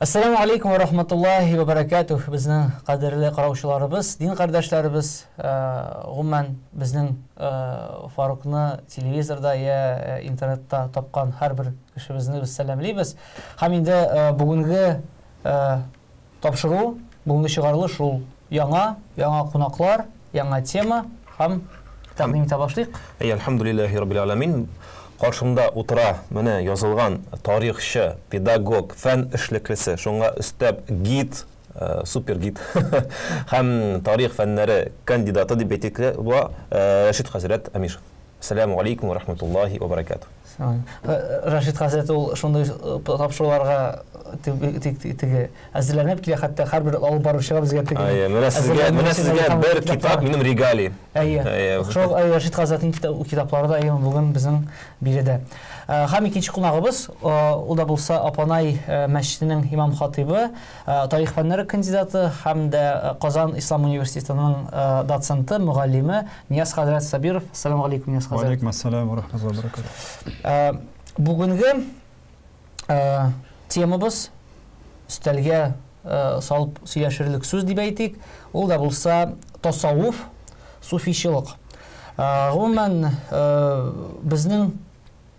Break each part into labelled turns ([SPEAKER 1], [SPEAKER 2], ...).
[SPEAKER 1] Ассаламу алейкум ва рахматуллахи ва баракатух. Безнең кадерле караучыларыбыз, дин кардәшләребез, гомумән безнең Фарукны телевизорда я интернетта тапкан һәрбер кешебезне без сәламлибез. Һәм инде бүгенге тапшыру, бүгенге чыгарылыш ул яңа, яңа кунаклар, яңа тема һәм тәкъдим итә башлыйк.
[SPEAKER 2] Әй, әлхәмдүлилләһи раббил аламин. Каршымда утыра менә язылган тарихчы, педагог, фән эшлеклесе, шуңа өстәп гид, супер гид һәм тарих фәннәре кандидаты дип әйтик була, Рәшит хәзрәт Амишев. Ассаламу алейкум ва рахматуллахи ва баракатух.
[SPEAKER 1] Рашид хәзрәт ул шундый тапшыруларга теге әзерләнеп килә, хәтта һәрбер алып баручыга безгә теге.
[SPEAKER 2] Әйе, менә сезгә, менә сезгә бер китап минем регалий.
[SPEAKER 1] Әйе. Шул Рашид хәзрәтнең китаплары да әйе бүген безнең биредә. Һәм икенче кунагыбыз, ул да булса Апанай мәчетенең имам хатыйбы, тарих фәннәре кандидаты һәм дә Казан ислам университетының доценты, мөгаллиме Нияз хәзрәт Сабиров. Ассаламу алейкум, Нияз хәзрәт.
[SPEAKER 3] Алейкум ассалам ва рахматуллахи ва
[SPEAKER 1] баракатух. Бүгенге темабыз өстәлгә салып сөйләшерлек сүз дип әйтик, ул да булса тасаввуф, суфичылык. Гомумән, безнең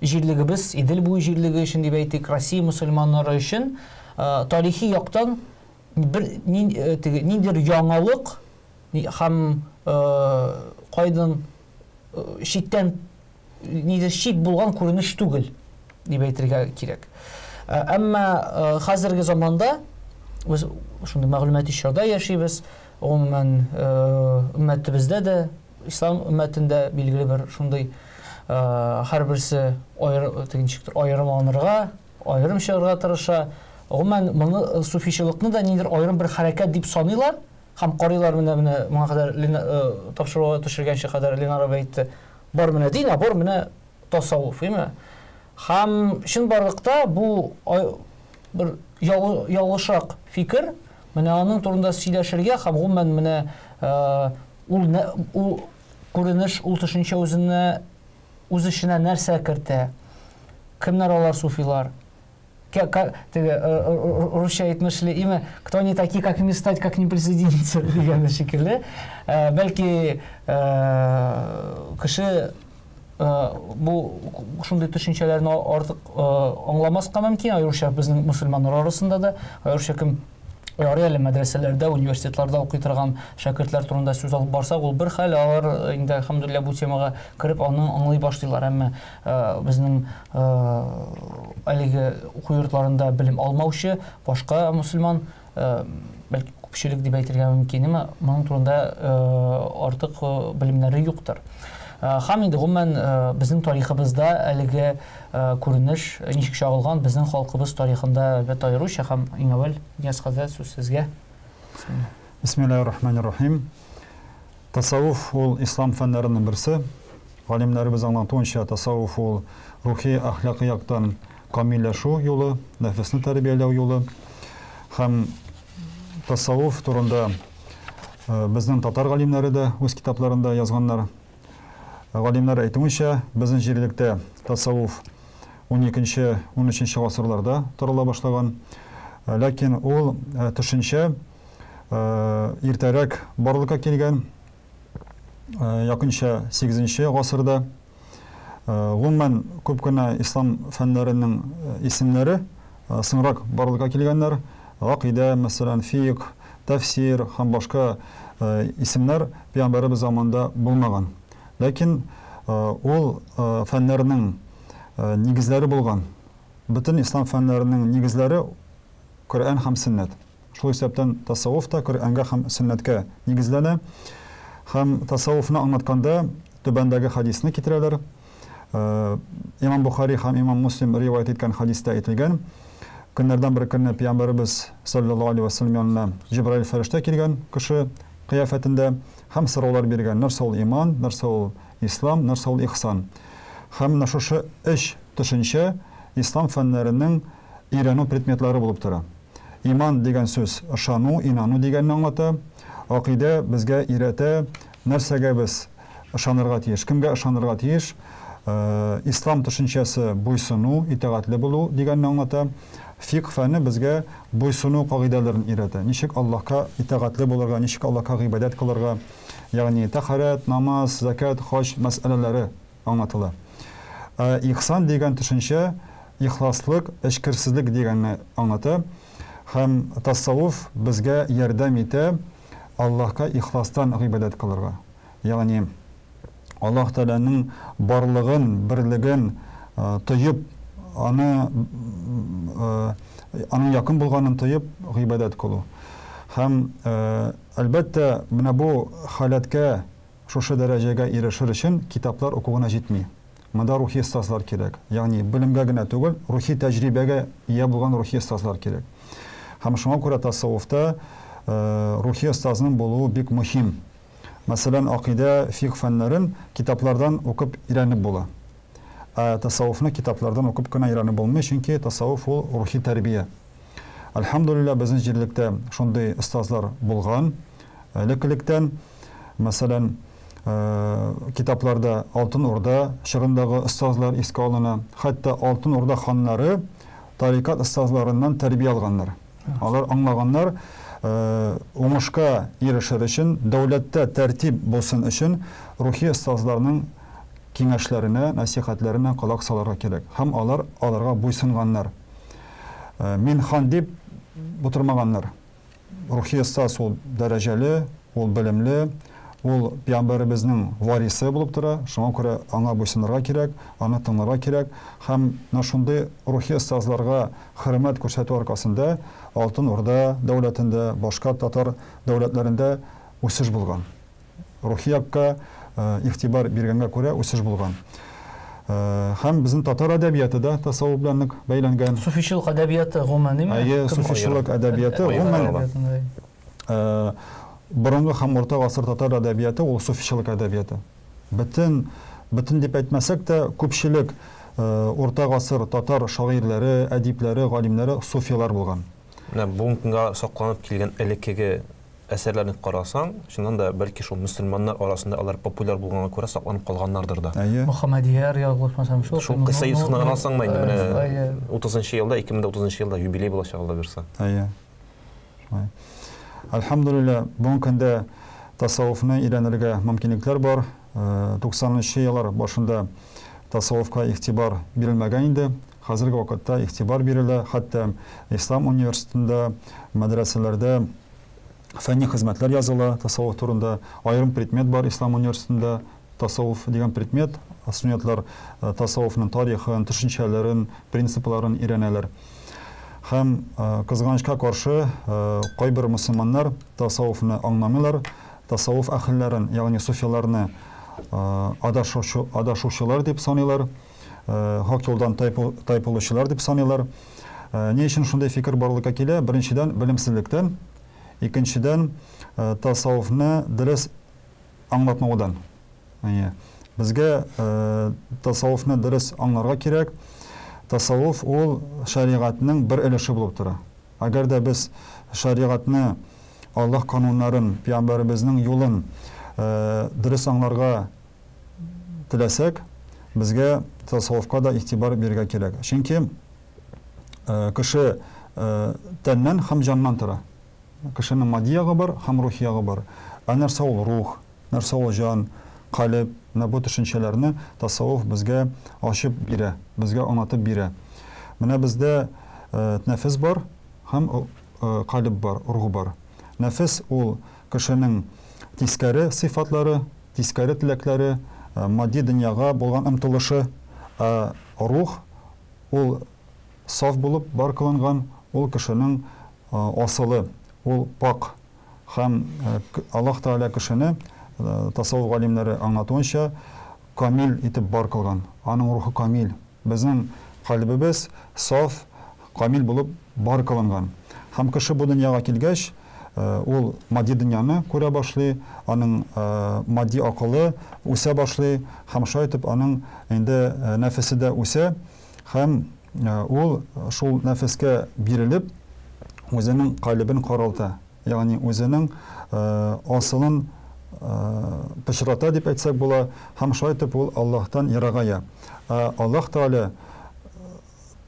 [SPEAKER 1] җирлегебез, Идел буе җирлеге өчен дип әйтик, Россия мөселманнары өчен тарихи яктан бер теге ниндидер яңалык һәм кайдан читтән нидер чит булган күренеш түгел дип әйтергә кирәк. Әмма хәзерге заманда без шундый мәгълүмати чорда яшибез. Гомумән, өммәтебездә дә, ислам өммәтендә билгеле бер шундый һәрберсе ничектер аерымланырга, аерым чыгарга тырыша. Гомумән, моны суфичылыкны да ниндидер аерым бер хәрәкәт дип саныйлар һәм карыйлар. Менә менә моңа кадәр тапшыруга төшергәнче кадәр Ленар абый әйтте. Бар менә дин, ә бар менә тасаввуф, әйме? Һәм чынбарлыкта бу бер ялгышрак фикер. Менә аның турында сөйләшергә һәм гомумән менә ул ул күренеш, ул төшенчә үзенә үз эченә нәрсә кертә? Кемнәр алар суфилар? Теге русча әйтмешли, имя, кто они такие, как не стать, как не присоединиться дигән шикелле. Бәлки кеше бу шундый төшенчәләрне артык аңламаска мөмкин, аеруча безнең мөселманнар арасында да, аеруча кем ярый әле мәдрәсәләрдә, университетларда укый торган шәкертләр турында сүз алып барсак, ул бер хәл, алар инде әлхәмдүлилләһ бу темага кереп аны аңлый башлыйлар. Әмма безнең әлеге уку йортларында белем алмаучы башка мөселман, бәлки күпчелек дип әйтергә мөмкин, әмма моның турында артык белемнәре юктыр. Һәм инде гомумән безнең тарихыбызда әлеге күренеш ничек чагылган, безнең халкыбыз тарихында әлбәттә аеруча, һәм иң әүвәл Нияз хәзрәт, сүз сезгә.
[SPEAKER 3] Бисмиллаһир-рахманир-рахим. Тасаввуф ул ислам фәннәренең берсе. Галимнәребез аңлатуынча, тасаввуф ул рухи, әхлакый яктан камилләшү юлы, нәфесне тәрбияләү юлы. Һәм тасаввуф турында безнең татар галимнәре дә үз китапларында язганнар. Галимнәр әйтүенчә, безнең җирлектә тасаввуф 12-нче, 13-нче гасырларда тарала башлаган. Ләкин ул төшенчә иртәрәк барлыкка килгән, якынча 8-нче гасырда. Гомумән, күп кенә ислам фәннәренең исемнәре соңрак барлыкка килгәннәр. Гакыйдә, мәсәлән, фикх, тәфсир һәм башка исемнәр пәйгамбәребез заманында булмаган. Ләкин ул фәннәрнең нигезләре булган. Бөтен ислам фәннәренең нигезләре Коръән һәм сөннәт. Шул исәптән тасаввуф та Коръәнгә һәм сөннәткә нигезләнә. Һәм тасаввуфны аңлатканда түбәндәге хәдисне китерәләр. Имам Бухари һәм имам Муслим риваять иткән хәдистә әйтелгән. Көннәрдән бер көнне Пәйгамбәребез саллаллаһу алейһи ва сәлләм янына Җибраил фәрештә килгән кеше кыяфәтендә һәм сораулар биргән. Нәрсә ул иман, нәрсә ул ислам, нәрсә ул ихсан? Һәм менә шушы өч төшенчә ислам фәннәренең өйрәнү предметлары булып тора. Иман дигән сүз ышану, инану дигәнне аңлата. Акыйдә безгә өйрәтә, нәрсәгә без ышанырга тиеш, кемгә ышанырга тиеш. Ислам төшенчәсе буйсыну, итагатьле булу дигәнне аңлата. Фикх фәне безгә буйсыну кагыйдәләрен өйрәтә. Ничек Аллаһка итагатьле булырга, ничек Аллаһка гыйбадәт кылырга, ягъни тәһарәт, намаз, зәкят, хаҗ мәсьәләләре аңлатыла. Ә ихсан дигән төшенчә ихласлык, эчкерсезлек дигәнне аңлата. Һәм тасаввуф безгә ярдәм итә Аллаһка ихластан гыйбадәт кылырга. Ягъни Аллаһ Тәгаләнең барлыгын, берлеген тоеп, аны аның якын булганын тоеп гыйбадәт кылу. Һәм әлбәттә, менә бу халәткә, шушы дәрәҗәгә ирешер өчен китаплар уку гына җитми. Монда рухи остазлар кирәк. Ягъни белемгә генә түгел, рухи тәҗрибәгә ия булган рухи остазлар кирәк. Һәм шуңа күрә тасаввуфта рухи остазның булуы бик мөһим. Мәсәлән, акыйдә, фикх фәннәрен китаплардан укып өйрәнеп була. Ә тасаввуфны китаплардан укып кына өйрәнеп булмый, чөнки тасаввуф ул рухи тәрбия. Әлхәмдүлилләһ, безнең җирлектә шундый остазлар булган элек-электән. Мәсәлән, китапларда Алтын Урда чорындагы остазлар искә алына. Хәтта Алтын Урда ханнары тарикат остазларыннан тәрбия алганнар. Алар аңлаганнар, уңышка ирешер өчен, дәүләттә тәртип булсын өчен рухи остазларның киңәшләренә, нәсихәтләренә колак салырга кирәк. Һәм алар аларга буйсынганнар. Мин хан дип утырмаганнар. Рухи остаз ул дәрәҗәле, ул белемле, ул пәйгамбәребезнең варисы булып тора, шуңа күрә аңа буйсынырга кирәк, аны тыңларга кирәк. Һәм менә шундый рухи остазларга хөрмәт күрсәтү аркасында Алтын Урда дәүләтендә, башка татар дәүләтләрендә үсеш булган. Рухи якка игътибар биргәнгә күрә үсеш булган. Һәм безнең татар әдәбияты да тасаввуф белән нык бәйләнгән.
[SPEAKER 1] Суфичылык әдәбияты гомумән, димме?
[SPEAKER 3] Әйе, суфичылык әдәбияты гомумән. Борынгы һәм урта гасыр татар әдәбияты ул суфичылык әдәбияты. Бөтен, бөтен дип әйтмәсәк тә, күпчелек урта гасыр татар шагыйрьләре, әдипләре, галимнәре суфилар булган.
[SPEAKER 2] Менә бүгенге көнгә сакланып килгән элеккеге әсәрләрне карасаң, чыннан да, бәлки шул мөселманнар арасында алар популяр булганга күрә сакланып калганнардыр да.
[SPEAKER 3] Әйе.
[SPEAKER 1] Мөхәммәдияр ялгышмасам,
[SPEAKER 2] шул. Шул Кыйсса Йосыфны гына алсаң да инде менә 30 елда, 2030 елда юбилей булачак, Алла бирса.
[SPEAKER 3] Әйе. Шулай. Әлхәмдүлилләһ, бүгенге көндә тасаввуфны өйрәнергә мөмкинлекләр бар. 90 нчы еллар башында тасаввуфка игътибар бирелмәгән инде. Хәзерге вакытта игътибар бирелә, хәтта Ислам университетында, мәдрәсәләрдә фәнни хезмәтләр языла тасаввуф турында. Аерым предмет бар Ислам университетында, тасаввуф дигән предмет. Студентлар тасаввуфның тарихын, төшенчәләрен, принципларын өйрәнәләр. Һәм, кызганычка каршы, кайбер мөселманнар тасаввуфны аңламыйлар, тасаввуф әһелләрен, ягъни суфиларны адашучылар дип саныйлар. Хак юлдан тайпылучылар дип саныйлар. Ни өчен шундый фикер барлыкка килә? Беренчедән, белемсезлектән, икенчедән, тасаввуфны дөрес аңлатмаудан. Әйе. Безгә тасаввуфны дөрес аңларга кирәк. Тасаввуф ул шәригатьнең бер өлеше булып тора. Әгәр дә без шәригатьне, Аллаһ кануннарын, пәйгамбәребезнең юлын дөрес аңларга теләсәк, безгә тасаввуфка да игътибар бирергә кирәк. Чөнки кеше тәннән һәм җаннан тора. Кешенең матди ягы бар һәм рухи ягы бар. Ә нәрсә ул рух, нәрсә ул җан, калеб, менә бу төшенчәләрне тасаввуф безгә ачып бирә, безгә аңлатып бирә. Менә бездә нәфес бар һәм калеб бар, рух бар. Нәфес ул кешенең тискәре сыйфатлары, тискәре теләкләре, матди дөньяга булган омтылышы, ә рух ул саф булып бар кылынган, ул кешенең асылы, ул пакь. Һәм Аллаһ Тәгалә кешене, тасаввуф галимнәре аңлатуынча, камил итеп бар кылган. Аның рухы камил. Безнең кальбебез саф, камил булып бар кылынган. Һәм кеше бу дөньяга килгәч, ул матди дөньяны күрә башлый, аның матди акылы үсә башлый, һәм шулай итеп аның инде нәфесе дә үсә, һәм ул шул нәфескә бирелеп, үзенең калебен каралта. Ягъни үзенең асылын пычрата дип әйтсәк була, һәм шулай итеп ул Аллаһтан ерагая. Ә Аллаһ Тәгалә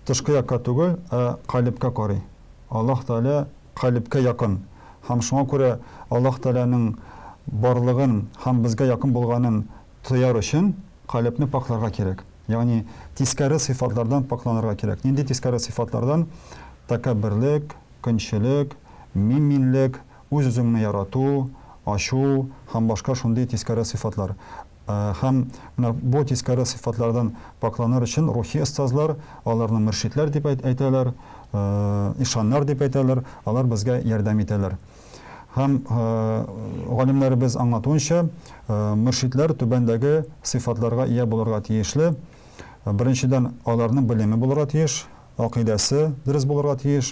[SPEAKER 3] тышкы якка түгел, ә калебкә карый. Аллаһ Тәгалә калебкә якын. Һәм шуңа күрә Аллаһ Тәгаләнең барлыгын һәм безгә якын булганын тояр өчен калебне пакьларга кирәк. Ягъни тискәре сыйфатлардан пакьланырга кирәк. Нинди тискәре сыйфатлардан? Тәкәбберлек, көнчелек, мин-минлек, үз-үзеңне ярату, ачу һәм башка шундый тискәре сыйфатлар. Һәм менә бу тискәре сыйфатлардан пакьланыр өчен рухи остазлар, аларны мөршидләр дип әйтәләр, ишаннар дип әйтәләр, алар безгә ярдәм итәләр. Һәм галимнәребез аңлатуынча, мөршидләр түбәндәге сыйфатларга ия булырга тиешле. Беренчедән, аларның белеме булырга тиеш, Гакыйдәсе дөрес булырга тиеш.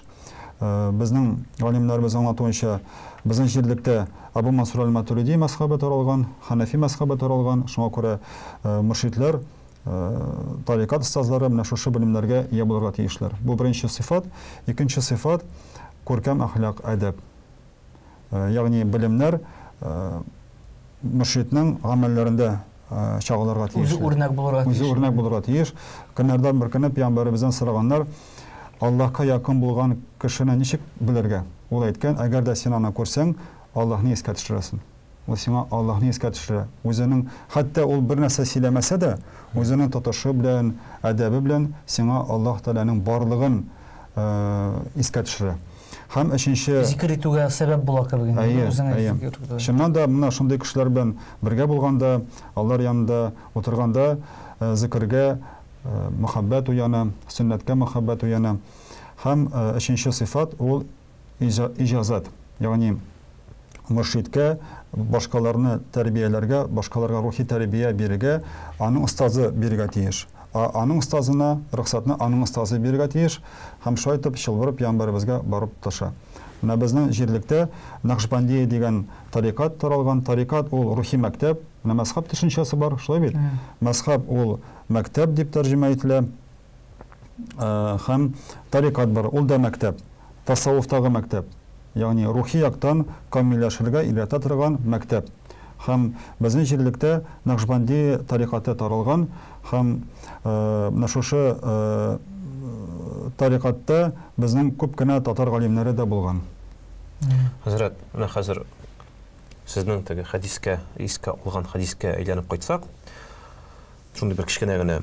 [SPEAKER 3] Безнең галимнәребез аңлатуынча, безнең җирлектә Абу Мансур әл-Матуриди мәзхәбе таралган, Хәнәфи мәзхәбе таралган. Шуңа күрә мөршидләр, тарикат остазлары менә шушы белемнәргә ия булырга тиешләр. Бу беренче сыйфат. Икенче сыйфат, күркәм әхлак, әдәп. Ягъни белемнәр мөршиднең гамәлләрендә чагылырга тиеш.
[SPEAKER 1] Үзе үрнәк булырга тиеш.
[SPEAKER 3] Үзе үрнәк булырга тиеш. Көннәрдән бер көнне пәйгамбәребездән сораганнар, Аллаһка якын булган кешене ничек белергә? Ул әйткән, әгәр дә син аны күрсәң, Аллаһны искә төшерәсең. Ул сиңа Аллаһны искә төшерә. Үзенең, хәтта ул бер нәрсә сөйләмәсә дә, үзенең тотышы белән, әдәбе белән сиңа Аллаһ Тәгаләнең барлыгын искә төшерә. Һәм өченче...
[SPEAKER 1] Зикер итүгә сәбәп була кебек инде.
[SPEAKER 3] Әйе, әйе. Чыннан да менә шундый кешеләр белән бергә булганда, алар янында утырганда зикергә мәхәббәт уяна, сөннәткә мәхәббәт уяна. Һәм өченче сыйфат ул иҗазат, ягъни мөршидкә башкаларны тәрбияләргә, башкаларга рухи тәрбия бирергә аның остазы бирергә тиеш. Ә аның остазына рөхсәтне аның остазы бирергә тиеш һәм шулай итеп чылбыр пәйгамбәребезгә барып тоташа. Менә безнең җирлектә Нәкшбәндия дигән тарикат таралган. Тарикат ул рухи мәктәп. Менә мәзхәб төшенчәсе бар, шулай бит? Мәзхәб ул мәктәп дип тәрҗемә ителә. Һәм тарикат бар, ул да мәктәп. Тасаввуфтагы мәктәп. Ягъни рухи яктан камилләшергә өйрәтә торган мәктәп. Һәм безнең җирлектә Нәкшбәнди тарикате таралган һәм менә шушы тарикатта безнең күп кенә татар галимнәре дә булган.
[SPEAKER 2] Хәзрәт, менә хәзер сезнең теге хәдискә, искә алган хәдискә әйләнеп кайтсак, шундый бер кечкенә генә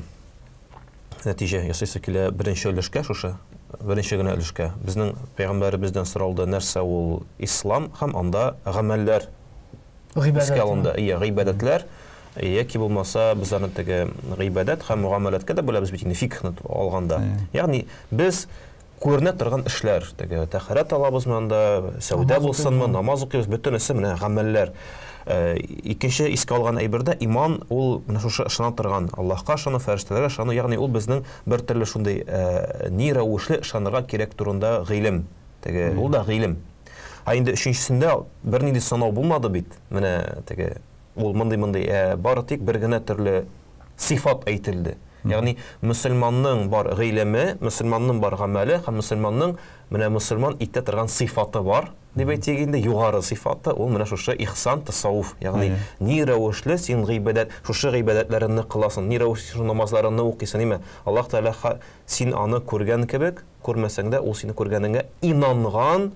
[SPEAKER 2] нәтиҗә ясыйсы килә беренче өлешкә шушы, беренче генә өлешкә. Безнең пәйгамбәребездән соралды, нәрсә ул ислам һәм анда гамәлләр искә алынды. Ия, гыйбадәтләр яки булмаса без аны теге гыйбадәт һәм мөгамәләткә дә бүләбез бит инде фикхны алганда. Ягъни без күренә торган эшләр, теге тәһарәт алабызмы анда, сәүдә булсынмы, намаз укыйбыз, бөтенесе менә гамәлләр. Икенче искә алган әйбердә иман ул менә шушы ышана торган Аллаһка ышану, фәрештәләргә ышану, ягъни ул безнең бер төрле шундый ни рәвешле ышанырга кирәк турында гыйлем. Теге ул да гыйлем. Ә инде өченчесендә бернинди сынау булмады бит. Менә теге ул мондый-мондый, бары тик бер генә төрле сыйфат әйтелде. Ягъни мөселманның бар гыйлеме, мөселманның бар гамәле һәм мөселманның менә мөселман итә торган сыйфаты бар, дип әйтик инде, югары сыйфаты, ул менә шушы ихсан, тасаввуф. Ягъни ни рәвешле син гыйбадәт, шушы гыйбадәтләреңне кыласың, ни рәвешле шушы намазларыңны укыйсың, димә. Аллаһ Тәгалә син аны күргән кебек, күрмәсәң дә, ул сине күргәнеңә инанган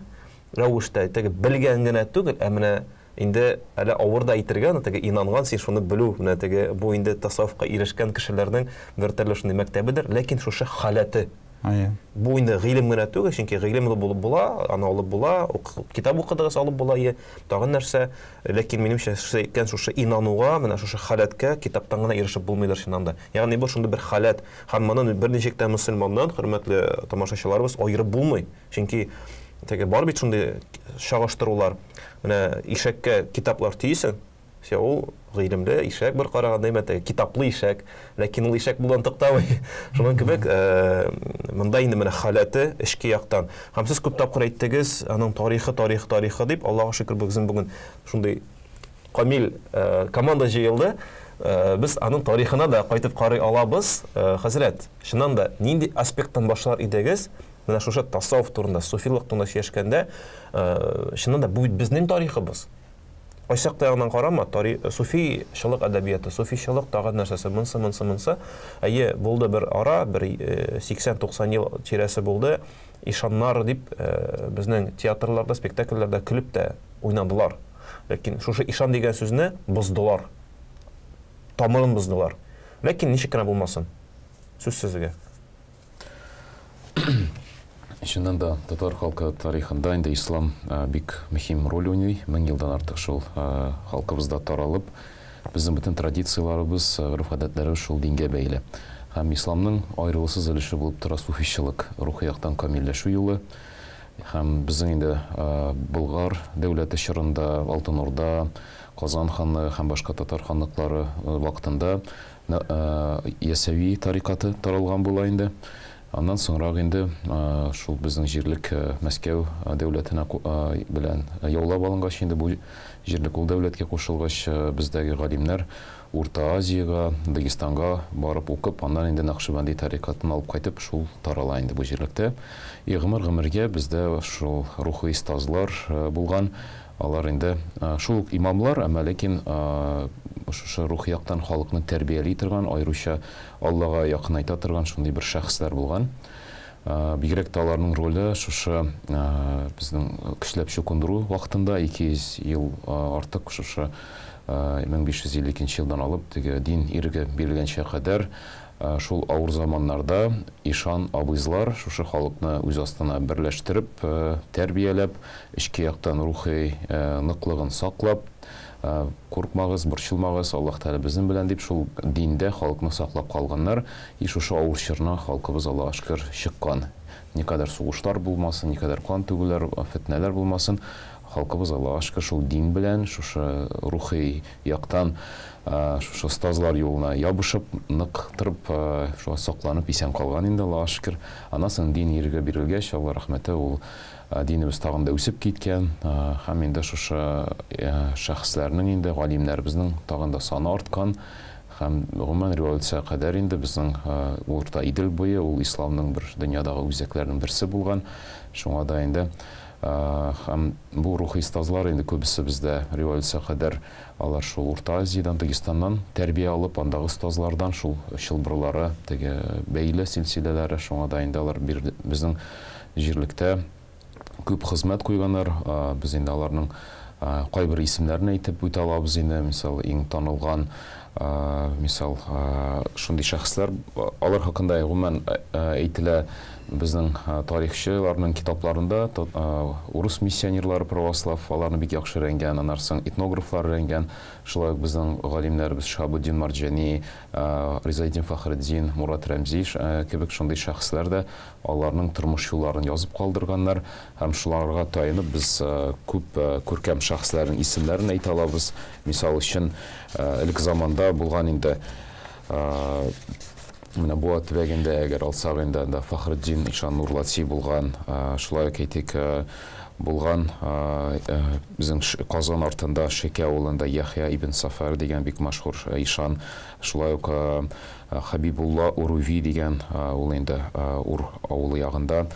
[SPEAKER 2] рәвештә, теге белгән генә түгел, ә менә Инде әле авыр да әйтергә, аны теге инанган син шуны белү, менә теге бу инде тасаввуфка ирешкән кешеләрнең бер төрле шундый мәктәбедер, ләкин шушы халәте.
[SPEAKER 3] Әйе.
[SPEAKER 2] Бу инде гыйлем генә түгел, чөнки гыйлемле булып була, аны алып була, китап укыдыгыз алып була, е, тагын нәрсә. Ләкин минемчә, сез әйткән шушы инануга, менә шушы халәткә китаптан гына ирешеп булмыйдыр чыннан да. Ягъни бу шундый бер халәт. Һәм моны берничек тә мөселманнан, хөрмәтле тамашачыларыбыз, аерып булмый. Чөнки теге бар бит шундый чагыштырулар. Менә ишәккә китаплар төйисең, все, ул гыйлемле ишәк бер караганда, әйбәт, теге китаплы ишәк, ләкин ул ишәк булудан туктамый. Шуның кебек, монда инде менә халәте эчке яктан. Һәм сез күп тапкыр әйттегез, аның тарихы, тарихы, тарихы дип, Аллаһка шөкер, безнең бүген шундый камил команда җыелды. Без аның тарихына да кайтып карый алабыз. Хәзрәт, чыннан да, нинди аспекттан башлар идегез? Менә шушы тасаввуф турында, суфилык турында сөйләшкәндә, чыннан да бу бит безнең тарихыбыз. Кайсы ягыннан карама, суфичылык әдәбияты, суфичылык тагын нәрсәсе, монсы, монсы, монсы. Әйе, булды бер ара, бер 80-90 ел тирәсе булды. Ишаннар дип безнең театрларда, спектакльләрдә көлеп тә уйнадылар. Ләкин шушы ишан дигән сүзне боздылар. Тамырын боздылар. Ләкин ничек кенә булмасын. Сүз сезгә.
[SPEAKER 4] Чыннан да, татар халкы тарихында инде ислам бик мөһим роль уйный. 1000 елдан артык шул халкыбызда таралып, безнең бөтен традицияләребез, гореф-гадәтләребез шул дингә бәйле. Һәм исламның аерылгысыз өлеше булып тора суфичылык, рухи яктан камилләшү юлы. Һәм безнең инде Болгар дәүләте чорында, Алтын Урда, Казан ханлыгы һәм башка татар ханлыклары вакытында Ясәви тарикаты таралган була инде. Аннан соңрак инде шул безнең җирлек Мәскәү дәүләтенә белән яулап алынгач, инде бу җирлек ул дәүләткә кушылгач, бездәге галимнәр Урта Азиягә, Дагестанга барып укып, аннан инде Нәкъшибәнди тарикатын алып кайтып, шул тарала инде бу җирлектә. И гомер-гомергә бездә шул рухи остазлар булган. Алар инде шул ук имамлар, әмма ләкин шушы рухи яктан халыкны тәрбияли торган, аеруча Аллага якынайта торган шундый бер шәхесләр булган. Бигрәк тә аларның роле шушы безнең көчләп чукындыру вакытында 200 ел артык, шушы 1552 елдан алып теге дин иреге бирелгәнчә кадәр шул авыр заманнарда ишан абыйзлар шушы халыкны үз астына берләштереп, тәрбияләп, эчке яктан рухи ныклыгын саклап, куркмагыз, борчылмагыз, Аллаһ Тәгалә безнең белән дип, шул диндә халыкны саклап калганнар. И шушы авыр чорны халкыбыз, Аллаһка шөкер, чыккан. Никадәр сугышлар булмасын, никадәр кан түгүләр, фетнәләр булмасын, халкыбыз, Аллаһка шөкер, шул дин белән, шушы рухи яктан шушы остазлар юлына ябышып, нык торып, шуңа сакланып исән калган инде, Аллаһка шөкер. Аннан соң дин иреге бирелгәч, Алла рәхмәте, ул динебез тагын да үсеп киткән, һәм инде шушы шәхесләрнең инде галимнәребезнең тагын да саны арткан, һәм гомумән революция кадәр инде безнең Урта Идел буе ул исламның бер дөньядагы үзәкләренең берсе булган. Шуңа да инде һәм бу рухи остазлар инде күбесе бездә революция кадәр алар шул Урта Азиядән, Дагестаннан тәрбия алып, андагы остазлардан шул чылбырлары, теге бәйле силсиләләре, шуңа да инде алар безнең җирлектә күп хезмәт куйганнар. Без инде аларның кайбер исемнәрен әйтеп үтә алабыз инде. Мисал, иң танылган, мисал, шундый шәхесләр, алар хакында гомумән әйтелә безнең тарихчыларның китапларында, урыс миссионерлары православ, аларны бик яхшы өйрәнгән, аннан соң этнографлар өйрәнгән, шулай ук безнең галимнәребез Шиһабетдин Марҗани, Ризаэддин Фәхретдин, Мурат Рәмзи кебек шундый шәхесләр дә аларның тормыш юлларын язып калдырганнар, һәм шуларга таянып без күп күркәм шәхесләрнең исемнәрен әйтә алабыз. Мисал өчен, элек заманда булган инде менә Буа төбәгендә, әгәр алсак инде, анда Фәхретдин ишан Нурлати булган, шулай ук әйтик, булган безнең Казан артында Шекә авылында Яхья ибн Сафар дигән бик мәшһүр ишан, шулай ук Хабибулла Уруви дигән, ул инде Ур авылы ягында,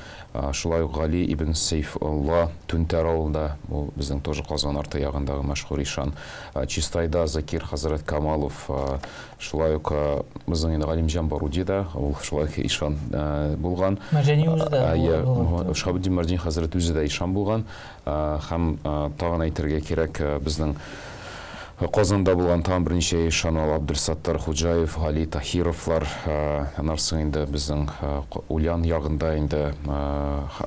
[SPEAKER 4] шулай ук Гали ибн Сейфулла Түнтәр авылында, ул безнең тоже Казан арты ягындагы мәшһүр ишан, Чистайда Закир хәзрәт Камалов, шулай ук безнең инде Галимҗан Баруди да, ул шулай ук ишан булган.
[SPEAKER 1] Мәрҗани үзе дә булган.
[SPEAKER 4] Шиһабетдин Мәрҗани хәзрәт үзе дә ишан булган. Һәм тагын әйтергә кирәк, безнең Казанда булган тагын берничә ишан, ул Абдулсаттар Хуҗаев, Гали Тахировлар, аннан соң инде безнең Ульян ягында инде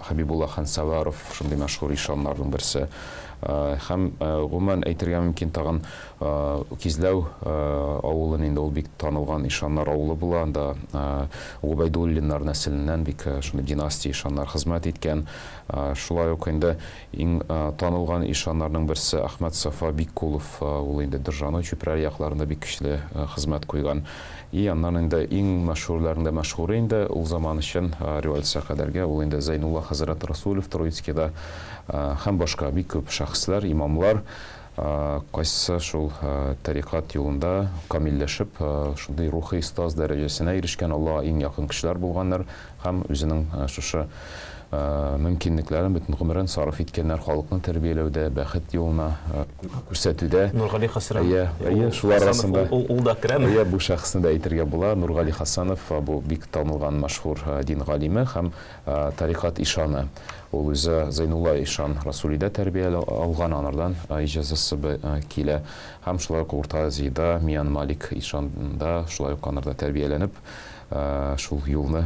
[SPEAKER 4] Хабибулла Хансаваров, шундый мәшһүр ишаннарның берсе. Һәм гомумән әйтергә мөмкин тагын Кизләү авылын инде, ул бик танылган ишаннар авылы була, анда Губайдуллиннар нәселеннән бик шундый династия ишаннар хезмәт иткән. Шулай ук инде иң танылган ишаннарның берсе Әхмәт Сафа Биккулов, ул инде Держано, Чүпрәле якларында бик көчле хезмәт куйган. И аннан инде иң мәшһүрләрнең дә мәшһүре инде ул заман өчен, революция кадәргә, ул инде Зәйнулла хәзрәт Расулев Троицкийда, һәм башка бик күп шәхесләр, имамлар, кайсысы шул тарикат юлында камилләшеп, шундый рухи остаз дәрәҗәсенә ирешкән, Аллаһка иң якын кешеләр булганнар һәм үзенең шушы Мөмкинлекләрен, бөтен гомерен сарыф иткәннәр халыкны тәрбияләүдә, бәхет юлына күрсәтүдә.
[SPEAKER 2] Нургали Хасанов.
[SPEAKER 4] Әйе, әйе, шулар арасында.
[SPEAKER 2] Ул да керәме?
[SPEAKER 4] Әйе, бу шәхесне дә әйтергә була. Нургали Хасанов бу бик танылган мәшһүр дин галиме һәм тарикат ишаны. Ул үзе Зәйнулла ишан Расулидә тәрбия алган, анардан иҗазасы килә. Һәм шулай ук Урта Азиядә Миян Малик ишанда шулай ук анарда тәрбияләнеп, шул юлны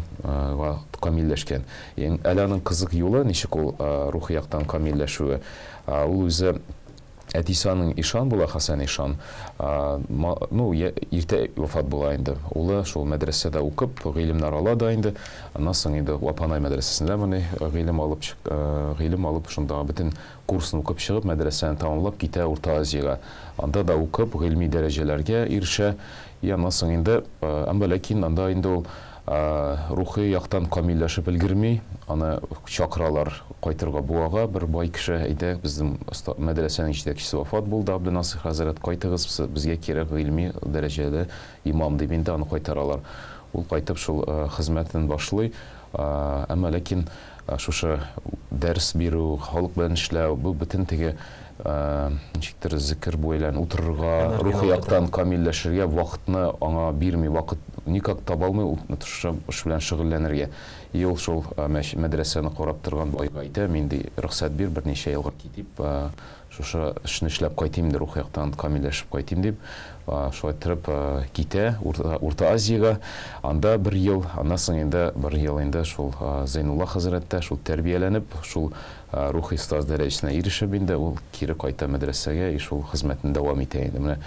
[SPEAKER 4] камилләшкән. Әле аның кызык юлы, ничек ул рухи яктан камилләшүе. Ул үзе әтисе аның ишан була, Хәсән ишан. Ну, иртә вафат була инде. Улы шул мәдрәсәдә укып, гыйлемнәр ала да инде. Аннан соң инде Вапанай мәдрәсәсендә моны гыйлем алып, гыйлем алып, шунда бөтен курсын укып чыгып, мәдрәсәне тәмамлап китә Урта Азиягә. Анда да укып, гыйльми дәрәҗәләргә ирешә. И аннан соң инде, әмма ләкин анда инде ул рухи яктан камилләшеп өлгерми, аны чакыралар кайтырга Буага, бер бай кеше әйтә, безнең мәдрәсәнең җитәкчесе вафат булды, Абденасыйх хәзрәт, кайтыгыз, безгә кирәк гыйльми дәрәҗәле имам дип инде аны кайтаралар. Ул кайтып шул хезмәтен башлый, әмма ләкин шушы дәрес бирү, халык белән эшләү, бу бөтен теге ничектер зикер белән утырырга, рухи яктан камилләшергә вакытны аңа бирми, вакыт никак таба алмый ул шушы эш белән шөгыльләнергә. И ул шул мәдрәсәне карап торган байга әйтә, мин ди рөхсәт бир, берничә елга китеп, шушы эшне эшләп кайтыйм ди, рухи яктан камилләшеп кайтыйм дип, шулай торып китә Урта Азиягә. Анда бер ел, аннан соң инде бер ел инде шул Зәйнулла хәзрәттә шул тәрбияләнеп, шул рухи остаз дәрәҗәсенә ирешеп инде ул кире кайта мәдрәсәгә и шул хезмәтен дәвам итә инде. Менә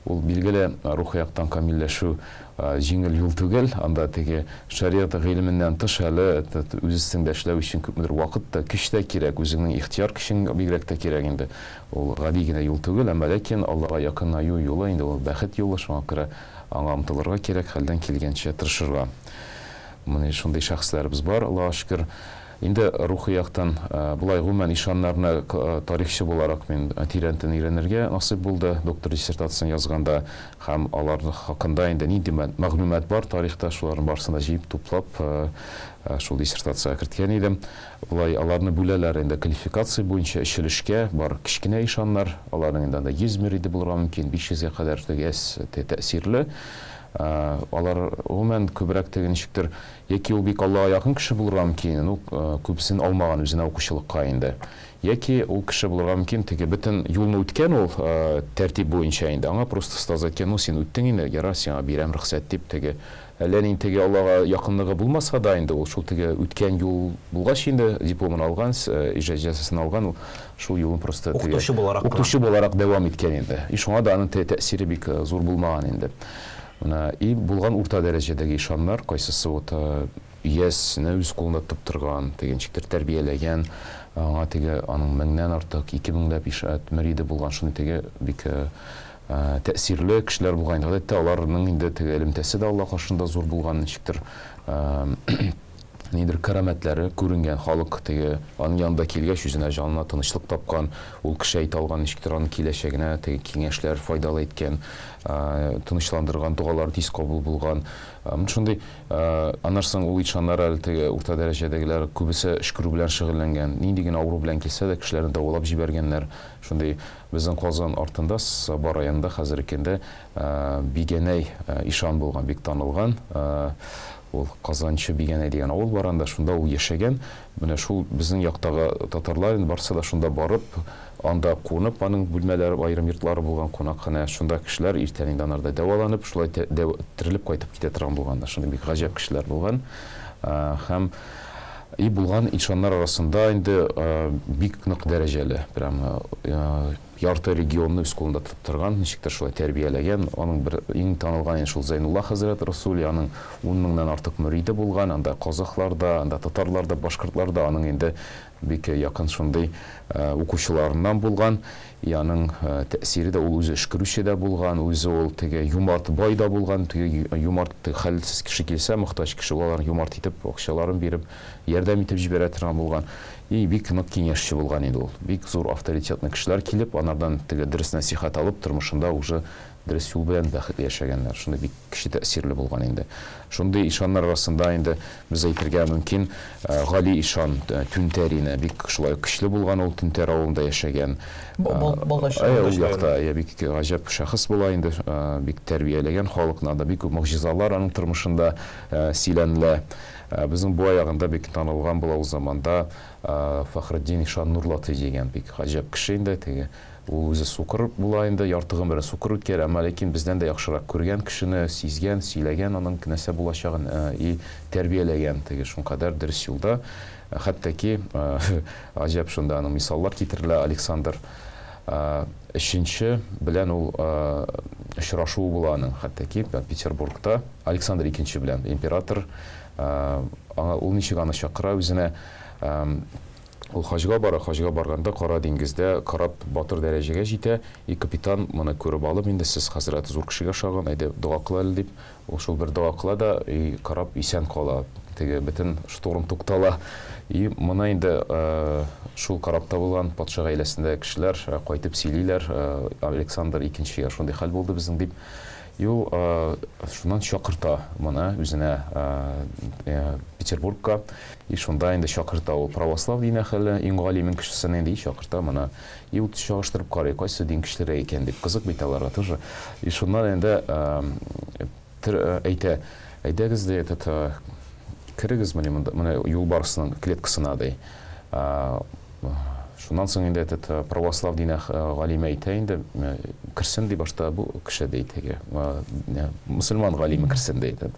[SPEAKER 4] ул билгеле рухи яктан камилләшү җиңел юл түгел, анда теге шариат гыйлеменнән тыш әле үз өстеңдә эшләү өчен күпмедер вакыт та, көч тә кирәк, үзеңнең ихтыяр көчең бигрәк тә кирәк инде. Ул гади генә юл түгел, әмма ләкин Аллаһка якынаю юлы инде ул бәхет юлы, шуңа күрә аңа омтылырга кирәк, хәлдән килгәнчә тырышырга. Менә шундый шәхесләребез бар, Аллаһка шөкер. Инде рухи яктан булай гомумән ишаннарны тарихчы буларак мин тирәнтен өйрәнергә насыйп булды доктор диссертациясен язганда, һәм алар хакында инде нинди мәгълүмат бар тарихта, шуларның барысын да җыеп туплап шул диссертацияга керткән идем. Булай аларны бүләләр инде квалификация буенча өч өлешкә, бар кечкенә ишаннар, аларның инде анда 100 мөриде булырга мөмкин, 500гә кадәр теге тәэсирле. Алар гомумән күбрәк теге ничектер, яки ул бик Аллаһка якын кеше булырга мөмкин, ну, күбесен алмаган үзенә укучылыкка инде. Яки ул кеше булырга мөмкин, теге бөтен юлны үткән ул тәртип буенча инде. Аңа просто остаз әйткән, ну, син үттең инде, ярар, сиңа бирәм рөхсәт дип, теге әллә ни теге Аллаһка якынлыгы булмаса да инде ул шул теге үткән юл булгач инде дипломын алган, иҗазәсен алган, ул шул юлын просто теге
[SPEAKER 2] укытучы буларак
[SPEAKER 4] укытучы буларак дәвам иткән инде. И шуңа да аның тәэсире бик зур булмаган инде. Менә и булган урта дәрәҗәдәге ишаннар, кайсысы вот иясенә үз кулында тотып торган, теге ничектер тәрбияләгән, аңа теге аның меңнән артык, ике меңләп ишат мөриде булган, шуны теге бик тәэсирле кешеләр булган. Гадәттә аларның инде теге элемтәсе дә Аллаһ каршында зур булган, ничектер нидер кәрамәтләре күренгән, халык теге аның янында килгәч үзенә җанына тынычлык тапкан, ул кеше әйтә алган ничектер аның киләчәгенә теге киңәшләр файдалы әйткән, тынычландырган догалар тиз кабул булган. Менә шундый, аннан соң ул ишаннар әле теге урта дәрәҗәдәгеләр күбесе өшкерү белән шөгыльләнгән, нинди генә авыру белән килсә дә кешеләрне дәвалап җибәргәннәр. Шундый безнең Казан артында, Саба районында хәзерге көндә Бигәнәй ишан булган, бик танылган. Ул Казанчы Бигәнәй дигән авыл бар анда, шунда ул яшәгән. Менә шул безнең яктагы татарлар инде барсы да шунда барып, анда кунып, аның бүлмәләре, аерым йортлары булган кунакханә, шунда кешеләр иртән инде анарда дәваланып, шулай терелеп кайтып китә торган булган. Шундый бик гаҗәп кешеләр булган. Һәм и булган ишаннар арасында инде бик нык дәрәҗәле, прям ярты регионны үз кулында тотып торган, ничектер шулай тәрбияләгән. Аның бер иң танылган инде шул Зәйнулла хәзрәт Расули, аның 10 меңнән артык мөриде булган, анда казахлар да, анда татарлар да, башкортлар да аның инде бик якын шундый укучыларыннан булган. И аның тәэсире дә, ул үзе өшкерүче дә булган, үзе ул теге юмарт бай да булган, теге юмарт хәлсез кеше килсә, мохтаҗ кеше, ул аларны юмарт итеп, акчаларын биреп, ярдәм итеп җибәрә торган булган. И бик нык киңәшче булган инде ул. Бик зур авторитетный кешеләр килеп, анардан теге дөрес нәсихәт алып, тормышында уже дөрес юл белән бәхетле яшәгәннәр. Шундый бик көчле тәэсирле булган инде. Шундый ишаннар арасында инде без әйтергә мөмкин, Гали ишан Түнтәрине, бик шулай ук көчле булган ул, Түнтәр авылында яшәгән.
[SPEAKER 1] Балтач.
[SPEAKER 4] Ул якта, бик гаҗәп шәхес була инде, бик тәрбияләгән халыкны, анда бик күп могҗизалар аның тормышында сөйләнелә. Безнең Буа ягында бик танылган була ул заманда Фәхретдин ишан Нурлатый дигән бик гаҗәп кеше инде, теге ул үзе сукыр була инде, ярты гомерен сукыр үткәрә, әмма ләкин бездән дә яхшырак күргән кешене, сизгән, сөйләгән аның нәрсә булачагын и тәрбияләгән, теге шуңкадәр дөрес юлда. Хәтта ки, гаҗәп шунда аның мисаллар китерелә, Александр Өченче белән ул очрашуы була аның, хәтта ки Петербургта Александр Икенче белән император, аңа ул ничек аны чакыра үзенә, ул хаҗга бара, хаҗга барганда Кара диңгездә кораб батыр дәрәҗәгә җитә, и капитан моны күреп алып, инде сез хәзрәт зур кешегә ошаган, әйдә дога кыл әле дип, ул шул бер дога кыла да, и кораб исән кала, теге бөтен шторм туктала. И моны инде шул корабта булган патша гаиләсендәге кешеләр кайтып сөйлиләр, Александр Икенчегә шундый хәл булды безнең дип. И ул шуннан чакырта моны үзенә Петербургка. И шунда инде чакырта ул православ дин әһеле, иң галимен кешесен инде, и чакырта моны. И ул чагыштырып карый, кайсы дин кешеләре икән дип, кызык бит аларга тоже. И шуннан инде әйтә, әйдәгез ди, этот, керегез менә монда, менә юлбарысның клеткасына ди. Шуннан соң инде этот православ дин галиме әйтә инде, керсен ди башта бу кеше ди, теге, мөселман галиме керсен ди, этот.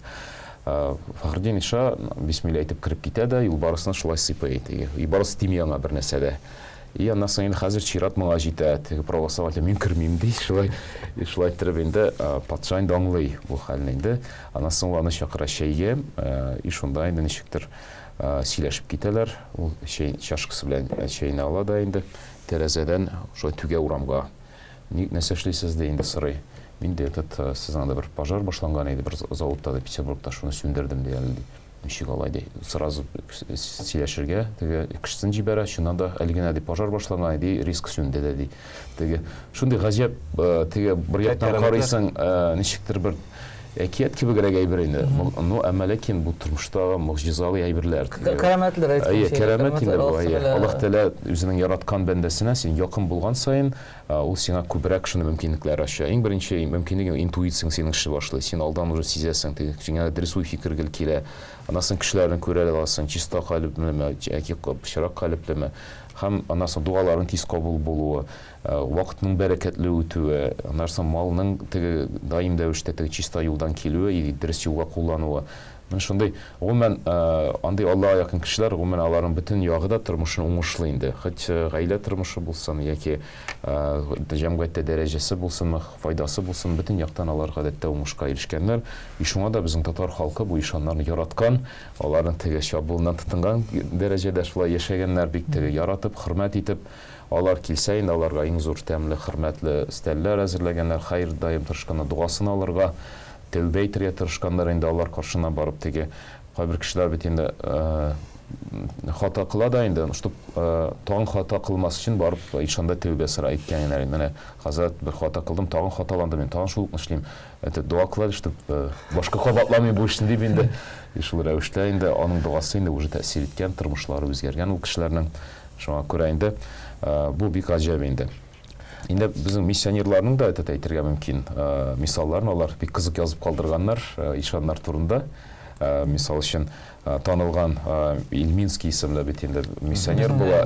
[SPEAKER 4] Фәхретдин Иша бисмилла әйтеп кереп китә дә, юлбарысны шулай сыйпый, теге. Юлбарыс тими аңа бер нәрсә дә. И аннан соң инде хәзер чират моңа җитә, теге православ әйтә, мин кермим ди, шулай. И шулай иттереп инде патша инде аңлый бу хәлне инде. Аннан соң ул аны чакыра чәйгә, и шунда инде ничектер сөйләшеп китәләр. Ул чәй чашкасы белән чәйне ала да инде тәрәзәдән шулай түгә урамга. Ни нәрсә эшлисез ди инде сорый. Мин дә этот, сезнең анда бер пожар башланган иде, бер заводта да, Петербургта, шуны сүндердем ди әле ди. Ничек алай ди. Сразу сөйләшергә, теге кешесен җибәрә, чыннан да әле генә ди пожар башланган иде, риск сүнде дә ди. Теге шундый гаҗәп, теге бер яктан карыйсың, ничектер бер әкият кебегрәк әйбер инде. Ну, әмма ләкин бу тормыштагы могҗизалы әйберләр.
[SPEAKER 1] Кәрамәтләр әйткәнчә.
[SPEAKER 4] Әйе, кәрамәт инде бу, әйе. Аллаһ Тәгалә үзенең яраткан бәндәсенә син якын булган саен, ул сиңа күбрәк шуны мөмкинлекләр ача. Иң беренче мөмкинлеге интуицияң синең эшли башлый. Син алдан уже сизәсең, теге сиңа дөрес уй-фикер гел килә. Аннан соң кешеләрне күрә аласың, чиста калеплеме, яки пычрак калеплеме. Һәм аннан соң дугаларың тиз кабул булуы, вакытның бәрәкәтле үтүе, аннан соң малның теге даим рәвештә теге чиста юлдан килүе, или дөрес юлга куллануы. Менә шундый, гомумән, андый Аллаһка якын кешеләр, гомумән, аларның бөтен ягы да тормышын уңышлы инде. Хоть гаилә тормышы булсын, яки җәмгыятьтә дәрәҗәсе булсынмы, файдасы булсын, бөтен яктан алар гадәттә уңышка ирешкәннәр. И шуңа да безнең татар халкы бу ишаннарны яраткан, аларның теге чабуыннан тотынган дәрәҗәдә шулай яшәгәннәр, бик теге яратып, хөрмәт итеп. Алар килсә инде аларга иң зур тәмле, хөрмәтле өстәлләр әзерләгәннәр, хәер даим тырышканнар, дугасын алырга, тәүбә итәргә тырышканнар инде алар каршына барып теге кайбер кешеләр бит инде хата кыла да инде, чтоб тагын хата кылмас өчен барып ишанда тәүбә сорай әйткәннәр. Менә хәзрәт бер хата кылдым, тагын хаталандым, мин тагын шул ук эшлим. Это дуа кыла, чтоб башка кабатламый бу эшне дип инде. И шул рәвештә инде аның дуасы инде уже тәэсир иткән, тормышлары үзгәргән ул кешеләрнең. Шуңа күрә инде бу бик гаҗәп инде. Инде безнең миссионерларның да это әйтергә мөмкин мисалларын алар бик кызык язып калдырганнар ишаннар турында. Мисал өчен танылган Ильминский исемле бит инде миссионер була.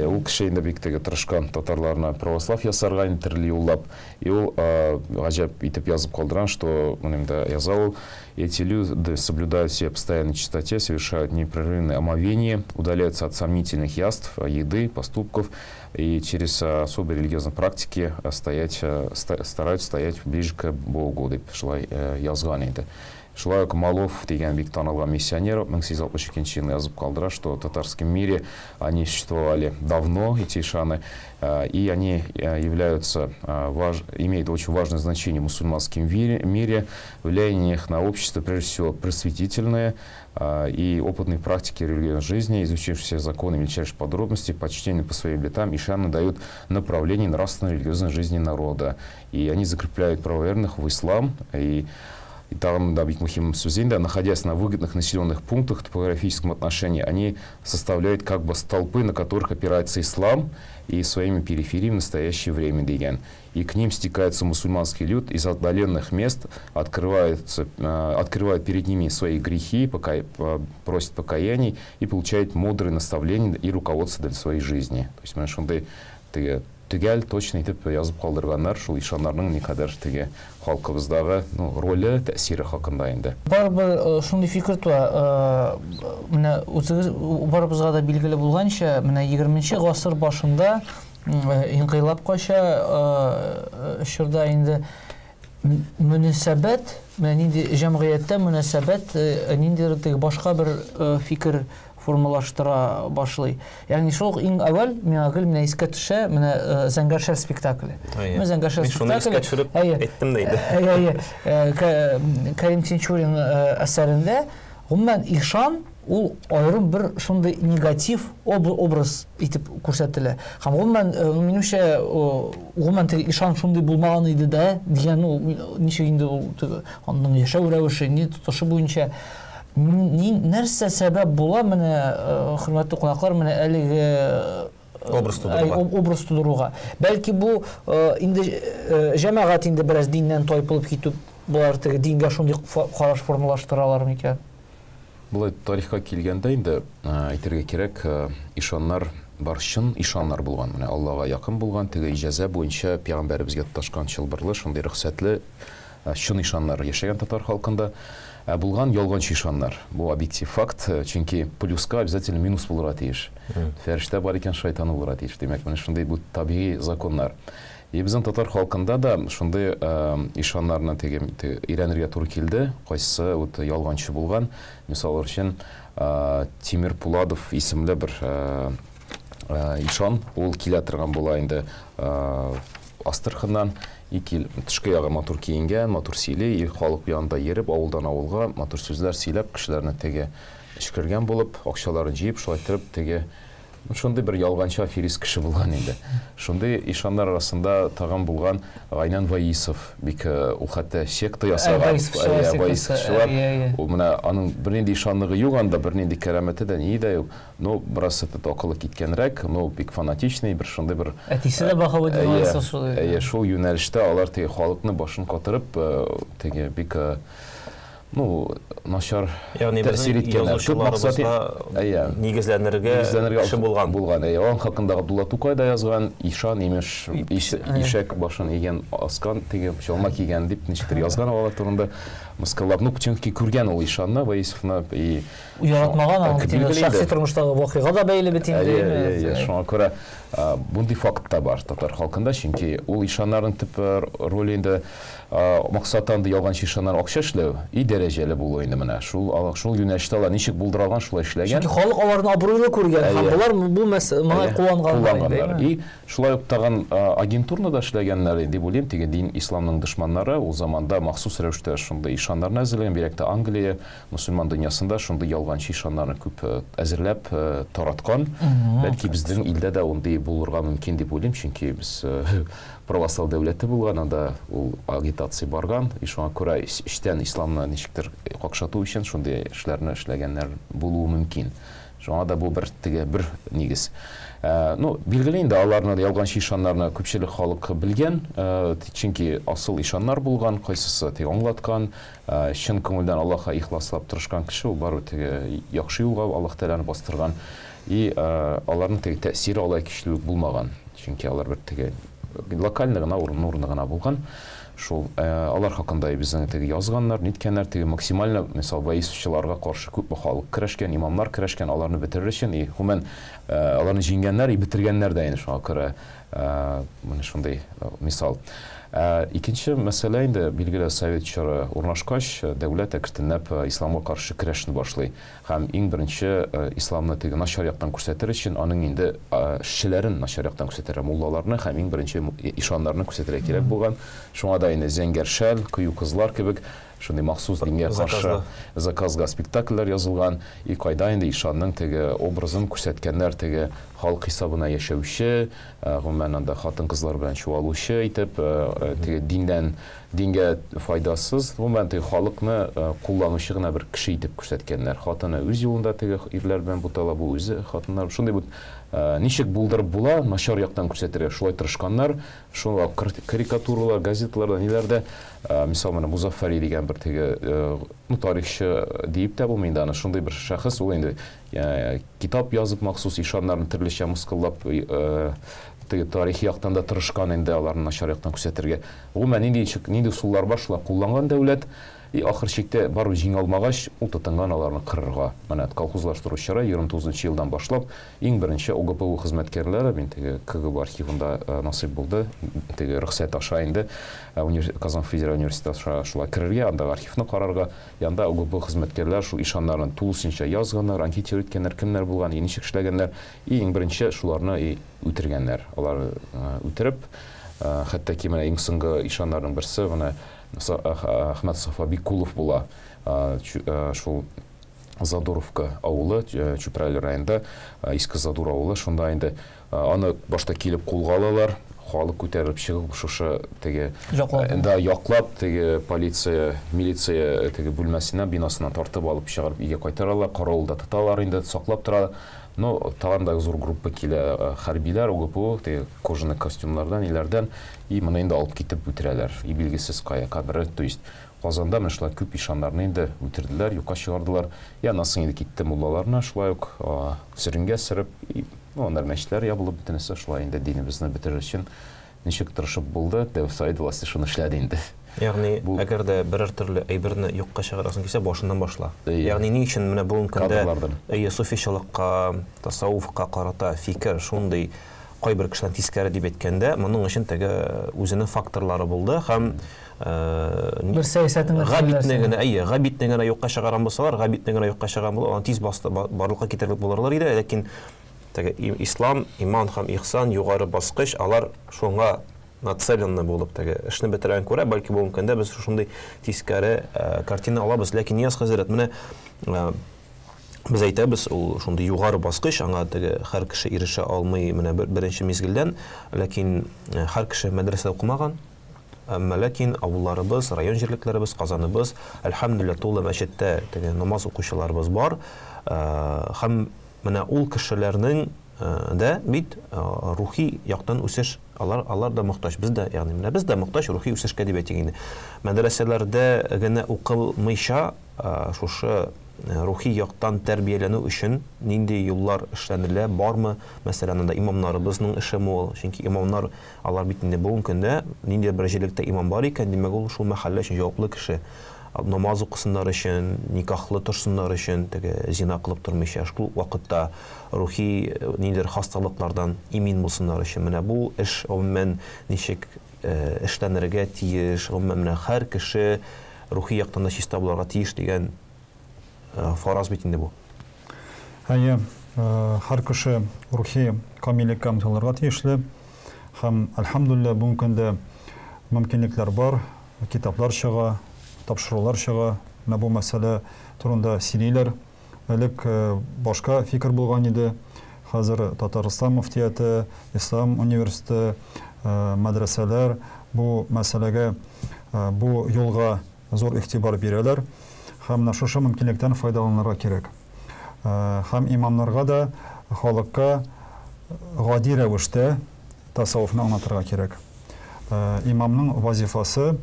[SPEAKER 4] Ул кеше инде бик теге тырышкан татарларына православ ясарга инде төрле юллап. И ул гаҗәп итеп язып калдырган, что моны инде яза ул: эти люди соблюдают все постоянной чистоте, совершают непрерывное омовение, удаляются от сомнительных яств, еды, поступков и через особые религиозные практики стараются стоять ближе к Богу, дип шулай язган инде. Шулай ук Малов дигән бик танылган миссионер 1862 елны язып калдыра, что в татарском мире они существовали давно, эти ишаны, и они являются, имеют очень важное значение в мусульманском мире, влияние их на общество, прежде всего, просветительное, и опытные практики религиозной жизни, изучившие все законы, мельчайшие подробности, почтение по своим летам, ишаны дают направление нравственной религиозной жизни народа. И они закрепляют правоверных в ислам, и там, да, бик мөһим сүз инде, находясь на выгодных населенных пунктах в топографическом отношении, они составляют как бы столпы, на которых опирается ислам и своими перифериями в настоящее время дигән. И к ним стекается мусульманский люд из отдаленных мест, открывают перед ними свои грехи, просят покаяний и получают мудрые наставления и руководство для своей жизни. То есть, менә шундый теге төгәл, точно итеп язып калдырганнар шул ишаннарның никадәр теге халкыбыздагы, ну, роле, тәэсире хакында инде.
[SPEAKER 1] Барыбер шундый фикер туа, менә үзегез барыбызга да билгеле булганча, менә 20 гасыр башында инкыйлабкача чорда инде мөнәсәбәт, менә нинди җәмгыятьтә мөнәсәбәт ниндидер теге башка бер фикер формалаштыра башлый. Ягъни шул иң әүвәл миңа гел менә искә төшә, менә Зәңгәр шәл спектакле. Менә Зәңгәр шәл
[SPEAKER 2] спектакле. Мин шуны искә әйттем дә инде.
[SPEAKER 1] Әйе, әйе. Кәрим Тинчурин әсәрендә гомумән ишан ул аерым бер шундый негатив образ итеп күрсәтелә. Һәм гомумән, минемчә, гомумән теге ишан шундый булмаган иде дә дигән ул ничек инде ул теге аның яшәү рәвеше, ни тотышы буенча нәрсә сәбәп була менә, хөрмәтле кунаклар, менә әлеге
[SPEAKER 2] образ тудыруга.
[SPEAKER 1] Образ тудыруга. Бәлки бу инде җәмәгать инде бераз диннән тайпылып китеп, болар теге дингә шундый караш формалаштыралар микән?
[SPEAKER 4] Болай тарихка килгәндә инде әйтергә кирәк, ишаннар бар, чын ишаннар булган, менә Аллага якын булган, теге иҗазә буенча пәйгамбәребезгә тоташкан чылбырлы, шундый рөхсәтле чын ишаннар яшәгән татар халкында. Ә булган ялганчы ишаннар. Бу объектив факт, чөнки плюска обязательно минус булырга тиеш. Фәрештә бар икән, шайтаны булырга тиеш. Димәк, менә шундый бу табигый законнар. И безнең татар халкында да шундый ишаннарны теге өйрәнергә туры килде. Кайсысы вот ялганчы булган. Мисал өчен, Тимир Пуладов исемле бер ишан, ул килә торган була инде Астраханнан. И тышкы ягы матур киенгән, матур сөйли, и халык янында йөреп, авылдан авылга матур сүзләр сөйләп, кешеләрне теге эчкергән булып, акчаларын җыеп, шулай итеп теге шундый бер ялганчы аферист кеше булган инде. Шундый ишаннар арасында тагын булган Гайнан Ваисов, бик ул хәтта секта ясаган. Ваисовчылар. Ул менә аның бернинди ишанлыгы юк анда, бернинди кәрамәте дә, ни дә юк. Но бераз этот акылы киткәнрәк, но бик фанатичный, бер шундый бер
[SPEAKER 1] Әтисе дә Баһаветдин Ваисов шул.
[SPEAKER 4] Әйе, шул юнәлештә алар теге халыкны башын катырып, теге бик ну, начар тәэсир иткәннәр.
[SPEAKER 2] Төп максат нигезләнергә кеше булган.
[SPEAKER 4] Булган. Әйе, аның хакында Габдулла Тукай да язган, ишан имеш, ишәк башын игән, аскан, теге чалма кигән дип ничектер язган алар турында. Мыскыллап, ну, чөнки күргән ул ишанны, Ваисовны, и
[SPEAKER 1] яратмаган, аның шәхси тормыштагы вакыйга да бәйле бит инде.
[SPEAKER 4] Әйе, шуңа күрә бундый факт та бар татар халкында, чөнки ул ишаннарның төп роле инде максаты анда ялганчы ишаннар акча эшләү и дәрәҗәле булу инде менә. Шул шул юнәлештә алар ничек булдыра алган, шулай эшләгән.
[SPEAKER 1] Чөнки халык аларны абруйлы күргән һәм болар бу моңа кулланганнар.
[SPEAKER 4] И шулай ук тагын агентурны да эшләгәннәр дип уйлыйм, теге дин исламның дошманнары ул заманда махсус рәвештә шундый ишаннарны әзерләгән, бигрәк тә Англия мусульман дөньясында шундый ялганчы ишаннарны күп әзерләп тараткан. Бәлки безнең илдә дә ундый булырга мөмкин дип уйлыйм, чөнки без православ дәүләте булган, анда ул агитация барган, и шуңа күрә эчтән исламны ничектер какшату өчен шундый эшләрне эшләгәннәр булуы мөмкин. Шуңа да бу бер теге бер нигез. Ну, билгеле инде аларны ялганчы ишаннарны күпчелек халык белгән, чөнки асыл ишаннар булган, кайсысы теге аңлаткан, чын күңелдән Аллаһка ихласлап тырышкан кеше, ул барыбер теге яхшы юлга Аллаһ Тәгаләне бастырган. И аларның теге тәэсире алай көчле булмаган, чөнки алар бер теге локальный гына, урын-урыны гына булган. Шул алар хакында безнең теге язганнар, ниткәннәр, теге максимально, мисал, ваисовчыларга каршы күпме халык көрәшкән, имамнар көрәшкән, аларны бетерер өчен, и гомумән аларны җиңгәннәр и бетергәннәр дә инде, шуңа күрә менә шундый мисал. Ә икенче мәсьәлә инде, билгеле, совет чоры урнашкач, дәүләт әкренләп исламга каршы көрәшне башлый. Һәм иң беренче исламны теге начар яктан күрсәтер өчен аның инде эшчеләрен начар яктан күрсәтергә, муллаларны һәм иң беренче ишаннарны күрсәтергә кирәк булган. Шуңа да инде Зәңгәр шәл, Кыю кызлар кебек шундый махсус дингә каршы заказга спектакльләр язылган. И кайда инде ишанның теге образын күрсәткәннәр, теге халык хисабына яшәүче, гомумән анда хатын-кызлар белән чуалучы итеп, теге диндән дингә файдасыз, гомумән теге халыкны кулланучы гына бер кеше итеп күрсәткәннәр. Хатыны үз юлында теге ирләр белән бутала, бу үзе хатыннар. Шундый бу ничек булдырып була, начар яктан күрсәтергә шулай тырышканнар. Шуңа карикатуралар, газеталарда, ниләрдә, мисал менә Музаффари дигән бер теге, ну, тарихчы диеп тә булмый инде аны, шундый бер шәхес, ул инде китап язып махсус ишаннарны төрлечә мыскыллап, теге тарихи яктан да тырышкан инде аларны начар яктан күрсәтергә. Гомумән, нинди нинди ысуллар бар, шулар кулланган дәүләт. И ахыр чиктә барып җиңә алмагач, ул тотынган аларны кырырга. Менә колхозлаштыру чоры 29 елдан башлап, иң беренче ОГПУ хезмәткәрләре, мин теге КГБ архивында насыйп булды, теге рөхсәт аша инде Казан федераль университеты аша шулай керергә, андагы архивны карарга. Янда ОГПУ хезмәткәрләре шул ишаннарны тулысынча язганнар, анкетировать иткәннәр, кемнәр булган, ничек эшләгәннәр. И иң беренче шуларны и үтергәннәр. Алар үтереп, хәтта ки менә иң соңгы ишаннарның берсе менә Әхмәт Сафа Бикулов була. Шул Задуровка авылы, Чүпрәле районында, Иске Задур авылы, шунда инде аны башта килеп кулга алалар, халык күтәрелеп чыгып, шушы теге да яклап, теге полиция, милиция теге бүлмәсенә, бинасына тартып алып чыгарып өйгә кайтаралар, каравылда тоталар инде, саклап тора. Но тагын да зур группа килә, хәрбиләр, ОГПУ, теге кожаный костюмнардан, ниләрдән, и моны инде алып китеп үтерәләр. И билгесез кая кабере, то есть Казанда менә шулай күп ишаннарны инде үтерделәр, юкка чыгардылар. И аннан соң инде китте муллаларны шулай ук сөргенгә сөреп, и, ну, аннары мәчетләр ябылып, бөтенесе шулай инде динебезне бетерер өчен ничек тырышып булды, совет власте шуны эшләде инде.
[SPEAKER 2] Ягъни, әгәр дә берәр төрле әйберне юкка чыгарасың килсә, башыннан башла. Ягъни, ни өчен менә бүгенге көндә әйе, суфичылыкка, тасаввуфка карата фикер шундый кайбер кешеләр тискәре дип әйткәндә, моның өчен теге үзенең факторлары булды һәм
[SPEAKER 1] бер сәясәтнең
[SPEAKER 2] габитне генә, әйе, габитне генә юкка чыгарган булсалар, габитне генә юкка чыгарган булса, аны тиз басты, барлыкка китерерлек булырлар иде, ләкин теге ислам, иман һәм ихсан югары баскыч, алар шуңа нацеленный булып теге эшне бетергән күрә, бәлки бүгенге көндә без шушындый тискәре картина алабыз. Ләкин Нияз хәзрәт, менә без әйтәбез, ул шундый югары баскыч, аңа теге һәр кеше ирешә алмый менә беренче мизгелдән, ләкин һәр кеше мәдрәсәдә укымаган, әмма ләкин авылларыбыз, район җирлекләребез, Казаныбыз, әлхәмдүлилләһ, тулы мәчеттә теге намаз укучыларыбыз бар. Һәм менә ул кешеләрнең дә бит рухи яктан үсеш, алар, алар да мохтаҗ, без дә, ягъни менә без дә мохтаҗ рухи үсешкә дип әйтик инде. Мәдрәсәләрдә генә укылмыйча, шушы рухи яктан тәрбияләнү өчен нинди юллар эшләнелә, бармы? Мәсәлән, анда имамнарыбызның эшеме ул? Чөнки имамнар, алар бит инде бүгенге көндә ниндидер бер җирлектә имам бар икән, димәк, ул шул мәхәллә өчен җаваплы кеше. Намаз укысыннар өчен, никахлы торсыннар өчен, теге зина кылып тормыйча, шул ук вакытта рухи ниндидер хасталыклардан имин булсыннар өчен. Менә бу эш гомумән ничек эшләнергә тиеш, гомумән менә һәр кеше рухи яктан да чиста булырга тиеш дигән фараз бит инде бу.
[SPEAKER 3] Әйе, һәр кеше рухи камиллеккә омтылырга тиешле. Һәм, әлхәмдүлилләһ, бүгенге көндә мөмкинлекләр бар, китаплар чыга, тапшырулар чыга, менә бу мәсьәлә турында сөйлиләр. Элек башка фикер булган иде. Хәзер Татарстан мөфтияте, Ислам университеты, мәдрәсәләр бу мәсьәләгә, бу юлга зур игътибар бирәләр. Һәм менә шушы мөмкинлектән файдаланырга кирәк. Һәм имамнарга да халыкка гади рәвештә тасаввуфны аңлатырга кирәк. Имамның вазифасы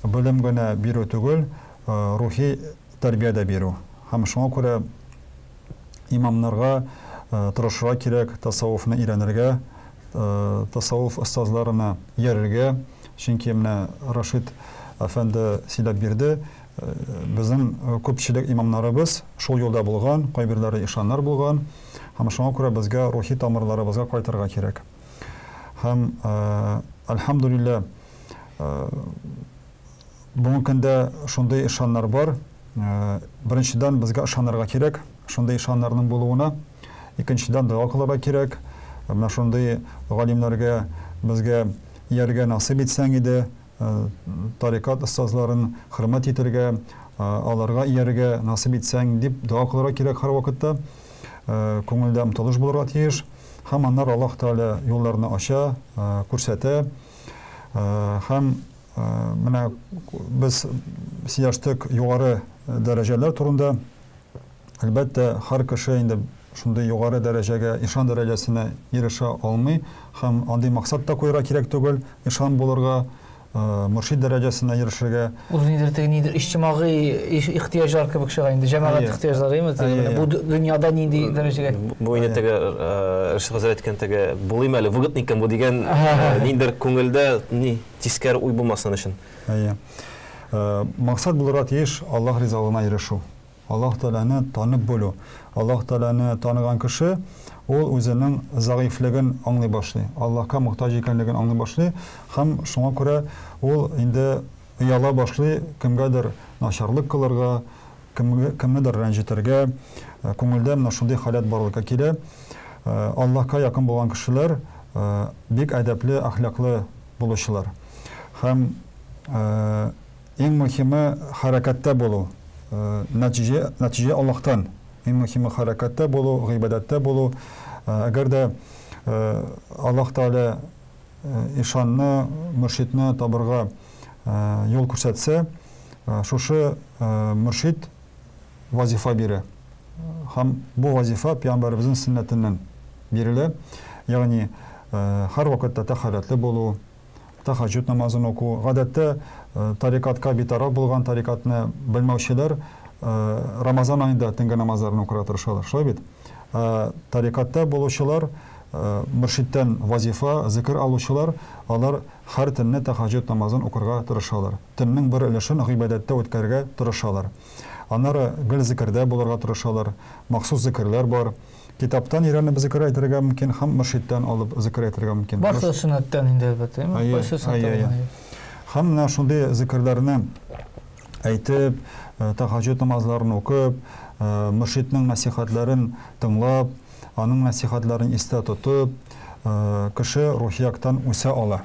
[SPEAKER 3] белем генә бирү түгел, рухи тәрбия дә бирү. Һәм шуңа күрә имамнарга тырышырга кирәк, тасаввуфны өйрәнергә, тасаввуф остазларына йөрергә. Чөнки менә Рашид әфәнде сөйләп бирде, безнең күпчелек имамнарыбыз шул юлда булган, кайберләре ишаннар булган. Һәм шуңа күрә безгә рухи тамырларыбызга кайтырга кирәк. Һәм, әлхәмдүлилләһ, Бүгенге көндә шундый ишаннар бар. Беренчедән, безгә ышанырга кирәк, шундый ишаннарның булуына. Икенчедән, дога кылырга кирәк. Менә шундый галимнәргә безгә ияргә насыйп итсәң иде, тарикат остазларын хөрмәт итәргә, аларга ияргә насыйп итсәң дип дога кылырга кирәк һәрвакытта. Күңелдә омтылыш булырга тиеш. Һәм аннары Аллаһ Тәгалә юлларны ача, күрсәтә. Һәм менә без сөйләштек югары дәрәҗәләр турында. Әлбәттә, һәр кеше инде шундый югары дәрәҗәгә, ишан дәрәҗәсенә ирешә алмый һәм андый максат та куярга кирәк түгел, ишан булырга, мөршид дәрәҗәсенә ирешергә.
[SPEAKER 1] Ул нидер теге нидер иҗтимагый ихтыяҗлар кебек чыга инде, җәмәгать ихтыяҗлары әйеме? Бу дөньяда нинди дәрәҗәгә?
[SPEAKER 2] Бу инде теге Рәшит хәзрәт әйткән теге булыйм әле, выгодно икән бу дигән ниндидер күңелдә ни тискәре уй булмасын өчен.
[SPEAKER 3] Әйе. Максат булырга тиеш Аллаһ ризалыгына ирешү. Аллаһ Тәгаләне танып белү. Аллаһ Тәгаләне таныган кеше, ул үзенең зәгыйфьлеген аңлый башлый, Аллаһка мохтаҗ икәнлеген аңлый башлый һәм шуңа күрә ул инде ояла башлый кемгәдер начарлык кылырга, кемнедер рәнҗетергә, күңелдә менә шундый халәт барлыкка килә. Аллаһка якын булган кешеләр бик әдәпле, әхлаклы булучылар. Һәм Иң мөһиме хәрәкәттә булу. Нәтиҗә, нәтиҗә Аллаһтан. Иң мөһиме хәрәкәттә булу, гыйбадәттә булу. Әгәр дә Аллаһ Тәгалә ишанны, мөршидне табырга юл күрсәтсә, шушы мөршид вазифа бирә. Һәм бу вазифа пәйгамбәребезнең сөннәтеннән бирелә. Ягъни һәрвакытта тәһарәтле булу, тәһәҗҗүд намазын уку. Гадәттә, тарикатка битараф булган, тарикатны белмәүчеләр Рамазан аенда төнге намазларын укырга тырышалар. Шулай бит? Ә тарикатта булучылар, мөршидтән вазифа, зикер алучылар, алар һәр төнне тәһәҗҗүд намазын укырга тырышалар. Төннең бер өлешен гыйбадәттә үткәрергә тырышалар. Аннары гел зикердә булырга тырышалар. Махсус зикерләр бар. Китаптан өйрәнеп зикер әйтергә мөмкин һәм мөршидтән алып зикер әйтергә мөмкин.
[SPEAKER 1] Барсы сөннәттән инде, әлбәттә.
[SPEAKER 3] Әйе, әйе. Һәм менә шундый зикерләрне әйтеп, тәһәҗҗүд намазларын укып, мөршиднең нәсихәтләрен тыңлап, аның нәсихәтләрен истә тотып, кеше рухи яктан үсә ала.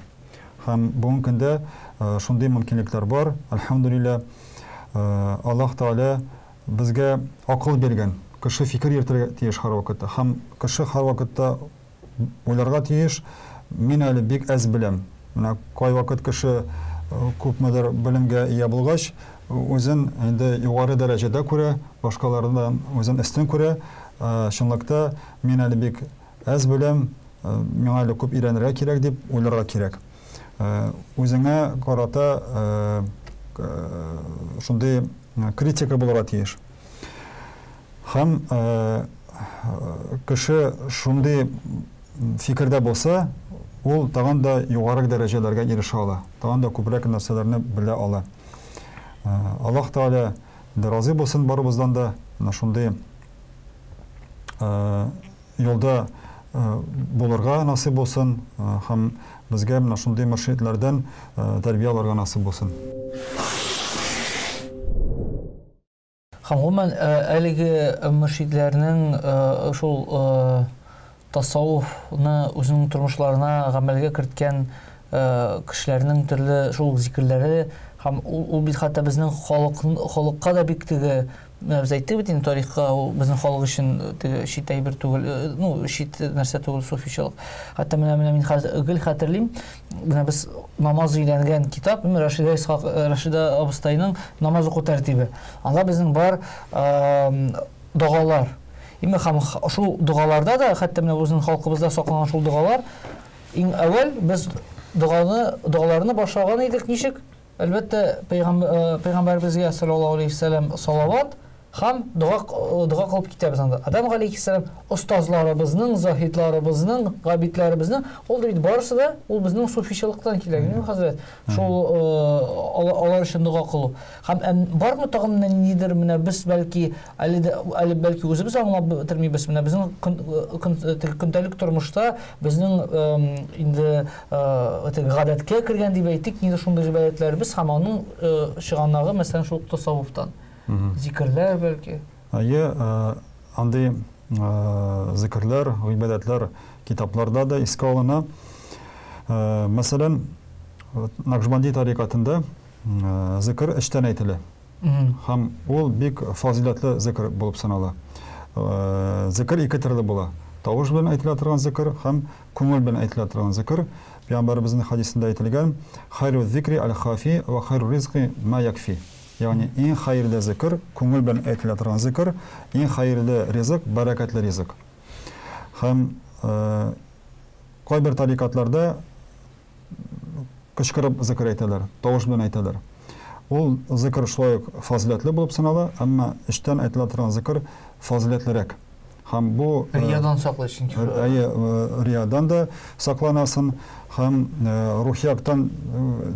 [SPEAKER 3] Һәм бүгенге көндә шундый мөмкинлекләр бар, әлхәмдүлилләһ. Аллаһ Тәгалә Безгә акыл биргән. Кеше фикер йөртергә тиеш һәрвакытта. Һәм кеше һәрвакытта уйларга тиеш, мин әле бик әз беләм. Менә кайвакыт кеше күпмедер белемгә ия булгач, үзен инде югары дәрәҗәдә күрә, башкалардан үзен өстен күрә. Чынлыкта мин әле бик әз беләм, миңа әле күп өйрәнергә кирәк дип уйларга кирәк. Үзеңә карата шундый критика булырга тиеш. Һәм кеше шундый фикердә булса, ул тагын да югары дәрәҗәләргә ирешә ала, тагын да күбрәк нәрсәләрне белә ала. Аллаһ Тәгалә инде разый булсын барыбыздан да, менә шундый юлда булырга насыйп булсын һәм безгә менә шундый мөршидләрдән тәрбия алырга насыйп булсын.
[SPEAKER 1] Һәм гомумән әлеге мөршидләрнең шул тасаввуфны үзенең тормышларына гамәлгә керткән кешеләрнең төрле шул зикерләре һәм ул бит хәтта безнең халык халыкка да бик теге Менә без әйттек бит инде тарихка, ул безнең халык өчен теге чит әйбер түгел, ну, чит нәрсә түгел суфичылык. Хәтта менә менә мин хәзер гел хәтерлим, менә без намаз өйрәнгән китап, Рәшидә Исхак, Рәшидә абыстайның намаз уку тәртибе. Анда безнең бар догалар. Именно һәм шул догаларда да, хәтта менә үзенең халкыбызда сакланган шул догалар, иң әүвәл без доганы, догаларны башлаган идек ничек? Әлбәттә, пәйгамбәребезгә саллаллаһу алейһи вәсәлләм салават. Һәм дога дога кылып китәбез анда. Адам галәйһиссәлам остазларыбызның, заһидларыбызның, габидләребезнең, ул да бит барысы да ул безнең суфичылыктан килә, генә хәзрәт. Шул алар өчен дога кылу. Һәм бармы тагын менә ниндидер менә без бәлки әле дә әле бәлки үзебез аңлап бетермибез, менә безнең көндәлек тормышта безнең инде гадәткә кергән дип әйтик, инде шундый гыйбадәтләребез һәм аның чыганагы, мәсәлән, шул тасаввуфтан. Зикерләр бәлки.
[SPEAKER 3] Әйе, андый зикерләр, гыйбадәтләр китапларда да искә алына. Мәсәлән, Накшбанди тарикатында зикер эчтән әйтелә. Һәм ул бик фазыйләтле зикер булып санала. Зикер ике төрле була. Тавыш белән әйтелә торган зикер һәм күңел белән әйтелә торган зикер. Пәйгамбәребезнең хәдисендә әйтелгән: "Хайру зикри аль-хафи ва хайру ризкы ма якфи". Ягъни иң хәерле зикер, күңел белән әйтелә торган зикер, иң хәерле ризык, бәрәкәтле ризык. Һәм кайбер тарикатларда кычкырып зикер әйтәләр, тавыш белән әйтәләр. Ул зикер шулай ук фазиләтле булып санала, әмма эчтән әйтелә торган зикер фазиләтлерәк. Һәм бу
[SPEAKER 1] риядан саклый чөнки.
[SPEAKER 3] Әйе, риядан да сакланасың һәм рухи яктан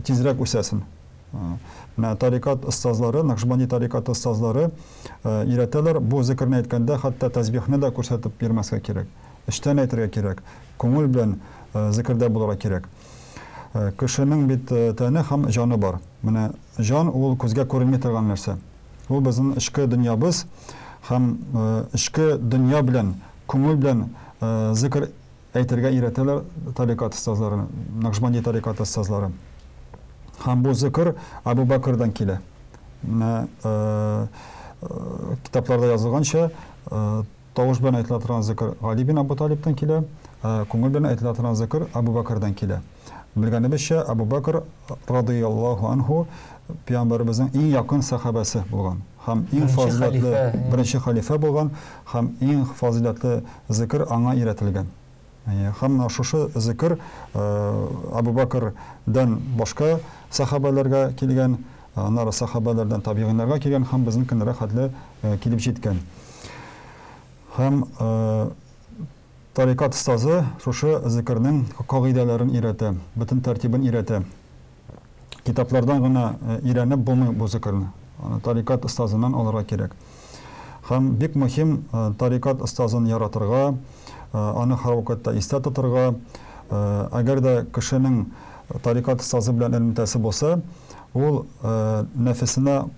[SPEAKER 3] тизрәк үсәсең. Менә тарикат остазлары, Накшбанди тарикаты остазлары өйрәтәләр, бу зикерне әйткәндә хәтта тәсбихне дә күрсәтеп йөрмәскә кирәк. Эчтән әйтергә кирәк, күңел белән зикердә булырга кирәк. Кешенең бит тәне һәм җаны бар. Менә җан ул күзгә күренми торган нәрсә. Ул безнең эчке дөньябыз һәм эчке дөнья белән, күңел белән зикер әйтергә өйрәтәләр тарикат остазлары, Накшбанди тарикаты остазлары. Һәм бу зикер Абу Бәкрдән килә. Менә китапларда язылганча, тавыш белән әйтелә торган зикер Гали бин Абу Талибтан килә, күңел белән әйтелә торган зикер Абу Бәкрдән килә. Белгәнебезчә, Абу Бәкр радыяллаһу анһу пәйгамбәребезнең иң якын сәхабәсе булган һәм иң фазыйләтле беренче хәлифә булган һәм иң фазыйләтле зикер аңа өйрәтелгән. Һәм менә шушы зикер Абу Бәкрдән башка сәхабәләргә килгән, аннары сәхабәләрдән табигыйннарга килгән һәм безнең көннәргә хәтле килеп җиткән. Һәм тарикат остазы шушы зикернең кагыйдәләрен өйрәтә, бөтен тәртибен өйрәтә. Китаплардан гына өйрәнеп булмый бу зикерне. Аны тарикат остазыннан алырга кирәк. Һәм бик мөһим тарикат остазын яратырга, аны һәрвакытта истә тотырга. Әгәр дә кешенең тарикат остазы белән элемтәсе булса, ул нәфесенә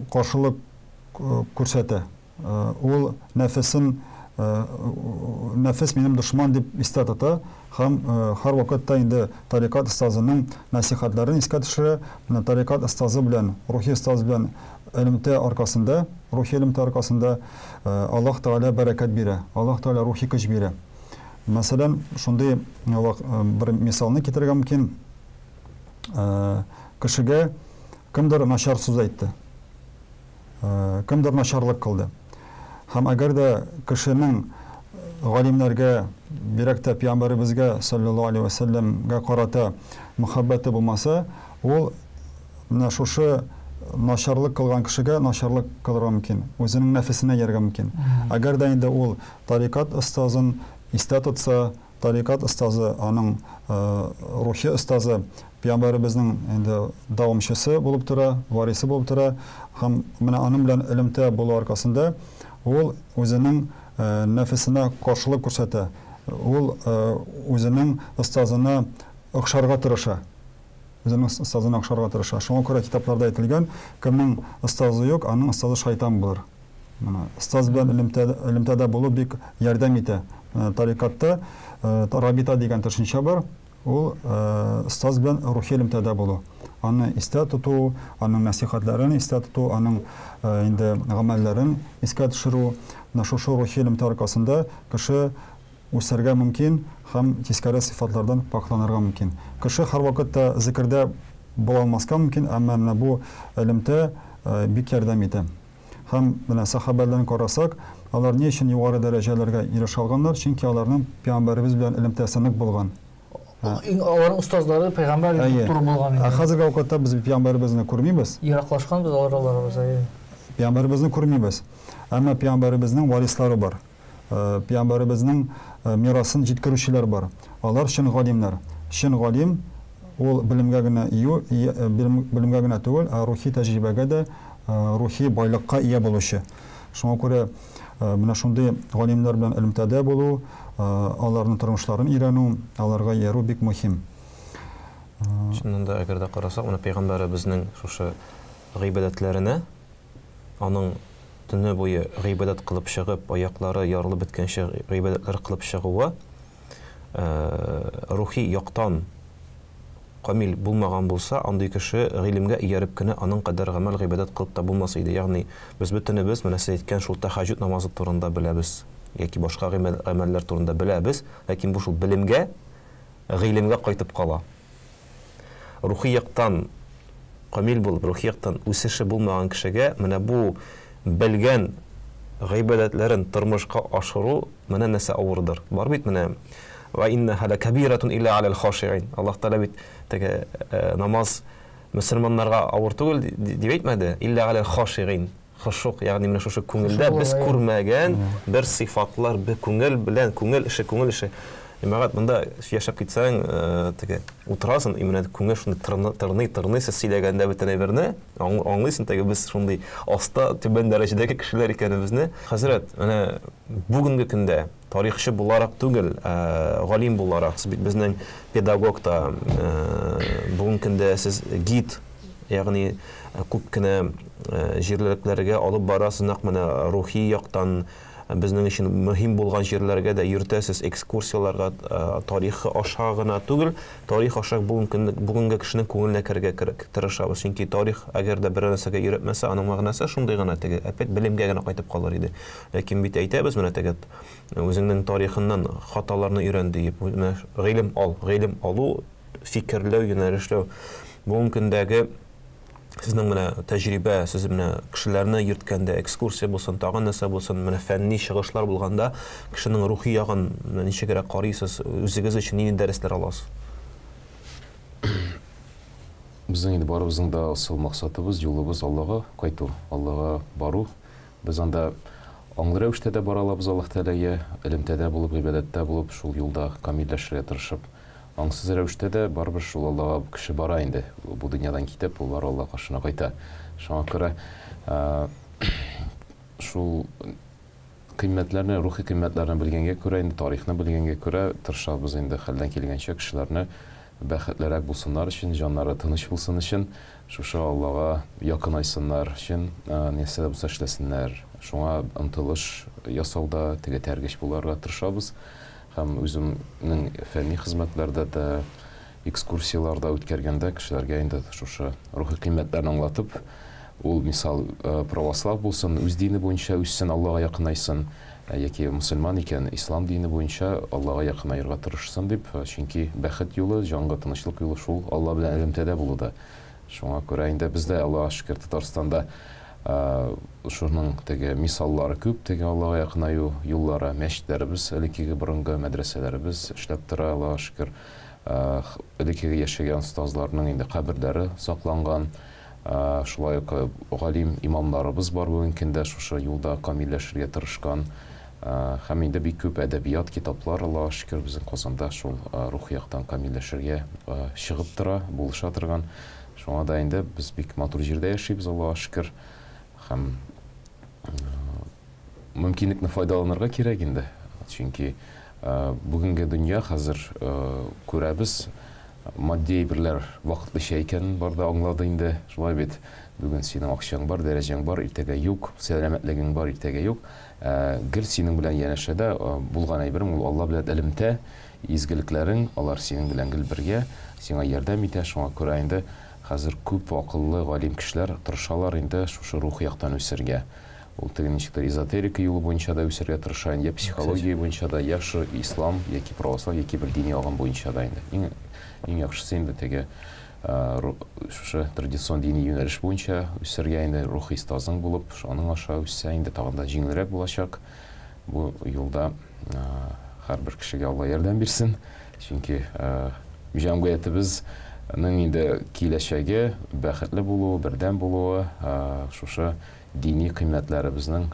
[SPEAKER 3] каршылык күрсәтә. Ул нәфесен нәфес минем дошман дип истә тота һәм һәрвакытта инде тарикат остазының нәсихәтләрен искә төшерә. Менә тарикат остазы белән, рухи остаз белән элемтә аркасында, рухи элемтә аркасында Аллаһ Тәгалә бәрәкәт бирә, Аллаһ Тәгалә рухи көч бирә. Мәсәлән, шундый бер мисалны китерергә мөмкин. Кешегә кемдер начар сүз әйтте. Кемдер начарлык кылды. Һәм әгәр дә кешенең галимнәргә, бигрәк тә пәйгамбәребезгә саллаллаһу алейһи ва сәлләмгә карата мөхәббәте булмаса, ул менә шушы начарлык кылган кешегә начарлык кылырга мөмкин, үзенең нәфесенә ияргә мөмкин. Әгәр дә инде ул тарикат остазын истә тотса, Тарикат остазы, аның рухи остазы, пәйгамбәребезнең инде дәвамчысы булып тора, варисы булып тора һәм менә аның белән элемтә булу аркасында ул үзенең нәфесенә каршылык күрсәтә. Ул үзенең остазына охшарга тырыша. Үзенең остазына охшарга тырыша. Шуңа күрә китапларда әйтелгән, кемнең остазы юк, аның остазы шайтан булыр. Менә остаз белән элемтә, элемтәдә булу бик ярдәм итә. Тарикатта рабита дигән төшенчә бар. Ул остаз белән рухи элемтәдә булу. Аны истә тоту, аның нәсихәтләрен истә тоту, аның инде гамәлләрен искә төшерү. Менә шушы рухи элемтә аркасында кеше үсәргә мөмкин һәм тискәре сыйфатлардан пакьланырга мөмкин. Кеше һәрвакыт та зикердә була алмаска мөмкин, әмма менә бу элемтә бик ярдәм итә. Һәм менә сәхабәләрне карасак, алар ни өчен югары дәрәҗәләргә ирешә алганнар? Чөнки аларның пәйгамбәребез белән элемтәсе нык булган.
[SPEAKER 1] Аларның остазлары пәйгамбәр
[SPEAKER 3] туры булган. Ә хәзерге вакытта без пәйгамбәребезне күрмибез.
[SPEAKER 1] Ераклашканбыз алар аларыбыз, әйе.
[SPEAKER 3] Пәйгамбәребезне күрмибез. Әмма пәйгамбәребезнең варислары бар. Пәйгамбәребезнең мирасын җиткерүчеләр бар. Алар чын галимнәр. Чын галим ул белемгә генә ию, белемгә генә түгел, ә рухи тәҗрибәгә дә, рухи байлыкка ия булучы. Шуңа күрә менә шундый галимнәр белән элемтәдә булу, аларның тормышларын өйрәнү, аларга иярү бик мөһим.
[SPEAKER 2] Чыннан да, әгәр дә карасак, менә пәйгамбәребезнең шушы гыйбадәтләренә, аның төне буе гыйбадәт кылып чыгып, аяклары ярылып беткәнче гыйбадәтләр кылып чыгуы, рухи яктан камил булмаган булса, андый кеше гыйлемгә ияреп кенә аның кадәр гамәл гыйбадәт кылып та булмас иде. Ягъни без бөтенебез менә сез әйткән шул тәһәҗҗүд намазы турында беләбез яки башка гамәлләр турында беләбез, ләкин бу шул белемгә, гыйлемгә кайтып кала. Рухи яктан камил булып, рухи яктан үсеше булмаган кешегә менә бу белгән гыйбадәтләрен тормышка ашыру менә нәрсә авырдыр. Бар бит менә ва иннаһа лакабиратун илля алал хашиин. Аллаһ Тәгалә бит теге намаз мөселманнарга авыр түгел дип әйтмәде, илля алал хашиин. Хошук, ягъни менә шушы күңелдә без күрмәгән бер сыйфатлар, бер күңел белән, күңел эше, күңел эше. Җәмәгать, монда яшәп китсәң, теге утырасың, и менә күңел шундый тырный, тырный, сез сөйләгәндә бөтен әйберне аңлыйсың, теге без шундый аста, түбән дәрәҗәдәге кешеләр икәнебезне. Хәзрәт, менә бүгенге көндә тарихчы буларак түгел, галим буларак, сез бит безнең педагог та, бүгенге көндә сез гид, ягъни күп кенә җирлекләргә алып барасыз, нәкъ менә рухи яктан безнең өчен мөһим булган җирләргә дә йөртәсез, экскурсияләргә, тарих аша гына түгел, тарих аша бүгенге кешенең күңеленә керергә тырышабыз. Чөнки тарих, әгәр дә берәр нәрсәгә өйрәтмәсә, аның мәгънәсе шундый гына теге, опять белемгә генә кайтып калыр иде. Ләкин бит әйтәбез менә теге, үзеңнең тарихыннан хаталарны өйрән диеп, менә гыйлем ал, гыйлем алу, фикерләү, юнәлешләү. Бүгенге көндәге сезнең менә тәҗрибә, сез менә кешеләрне йөрткәндә, экскурсия булсын, тагын нәрсә булсын, менә фәнни чыгышлар булганда, кешенең рухи ягын ничегрәк карыйсыз, үзегез өчен нинди дәресләр аласыз?
[SPEAKER 4] Безнең инде барыбызның да асыл максатыбыз, юлыбыз Аллага кайту, Аллага бару. Без анда аңлы рәвештә дә бара алабыз Аллаһ Тәгаләгә, элемтәдә булып, гыйбадәттә булып, шул юлда камилләшергә тырышып. Аңсыз рәвештә дә барыбер шул Аллага кеше бара инде. Бу дөньядан китеп, ул бары Алла каршына кайта. Шуңа күрә шул кыйммәтләрне, рухи кыйммәтләрне белгәнгә күрә, инде тарихны белгәнгә күрә тырышабыз инде хәлдән килгәнчә кешеләрне бәхетлерәк булсыннар өчен, җаннары тыныч булсын өчен, шушы Аллага якынайсыннар өчен, нәрсә дә булса эшләсеннәр. Шуңа омтылыш ясауда теге тәргеч булырга тырышабыз. Һәм үземнең фәнни хезмәтләрдә дә, экскурсияләрдә үткәргәндә кешеләргә инде шушы рухи кыйммәтләрне аңлатып, ул мисал православ булсын, үз дине буенча үссен, Аллага якынайсын, яки мөселман икән, ислам дине буенча Аллага якынаерга тырышсын дип, чөнки бәхет юлы, җанга тынычлык юлы шул Алла белән элемтәдә булуда. Шуңа күрә инде бездә, Аллага шөкер, Татарстанда шуның теге мисаллары күп, теге Аллага якынаю юллары, мәчетләребез, элеккеге борынгы мәдрәсәләребез эшләп тора, Аллага шөкер. Элеккеге яшәгән остазларның инде каберләре сакланган. Шулай ук галим имамнарыбыз бар бүгенге көндә шушы юлда камилләшергә тырышкан. Һәм инде бик күп әдәбият, китаплар, Аллага шөкер, безнең Казанда шул рухи яктан камилләшергә чыгып тора, булыша торган. Шуңа да инде без бик матур җирдә яшибез, Аллага шөкер. Һәм мөмкинлекне файдаланырга кирәк инде. Чөнки бүгенге дөнья хәзер күрәбез, матди әйберләр вакытлыча икәнен бар да аңлады инде. Шулай бит, бүген синең акчаң бар, дәрәҗәң бар, иртәгә юк, сәламәтлегең бар, иртәгә юк. Гел синең белән янәшәдә булган әйберең ул Алла белән элемтә, изгелекләрең, алар синең белән гел бергә, сиңа ярдәм итә. Шуңа күрә инде хәзер күп акыллы, галим кешеләр тырышалар инде шушы рухи яктан үсергә. Ул теге ничектер эзотерика юлы буенча да үсергә тырыша, я психология буенча да, я шу ислам, яки православ, яки бер дини агым буенча да инде. Иң, иң яхшысы инде теге шушы традицион дини юнәлеш буенча үсергә инде, рухи остазың булып, аның аша үссә инде тагын да җиңелрәк булачак. Бу юлда һәрбер кешегә Алла ярдәм бирсен, чөнки җәмгыятебезнең инде киләчәге, бәхетле булуы, бердәм булуы, шушы дини кыйммәтләребезнең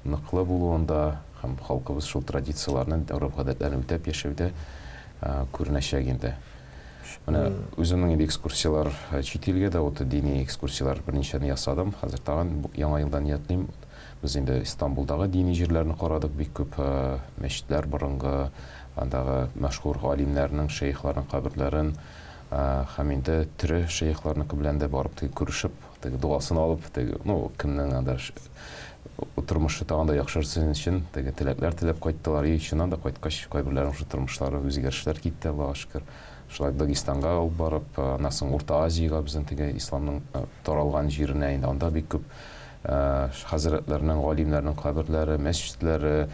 [SPEAKER 4] ныклы булуында һәм халкыбыз шул традицияләрне, гореф-гадәтләрне үтәп яшәүдә күренәчәк инде. Менә үземнең инде экскурсияләр чит илгә дә, вот дини экскурсияләр берничәне ясадым. Хәзер тагын яңа елда ниятлим. Без инде Истанбулдагы дини җирләрне карадык, бик күп мәчетләр борынгы, андагы мәшһүр галимнәрнең, шәехләрнең каберләрен һәм инде тере шәехләрнеке белән дә барып теге күрешеп, теге догасын алып, теге, ну, кемнең анда тормышы тагын да яхшырсын өчен теге теләкләр теләп кайттылар. И чыннан да кайткач, кайберләренең шул тормышлары үзгәрешләр китте, Аллага шөкер. Шулай Дагестанга алып барып, аннан соң Урта Азиягә безнең теге исламның таралган җиренә инде анда бик күп хәзрәтләрнең, галимнәрнең каберләре, мәсҗидләре,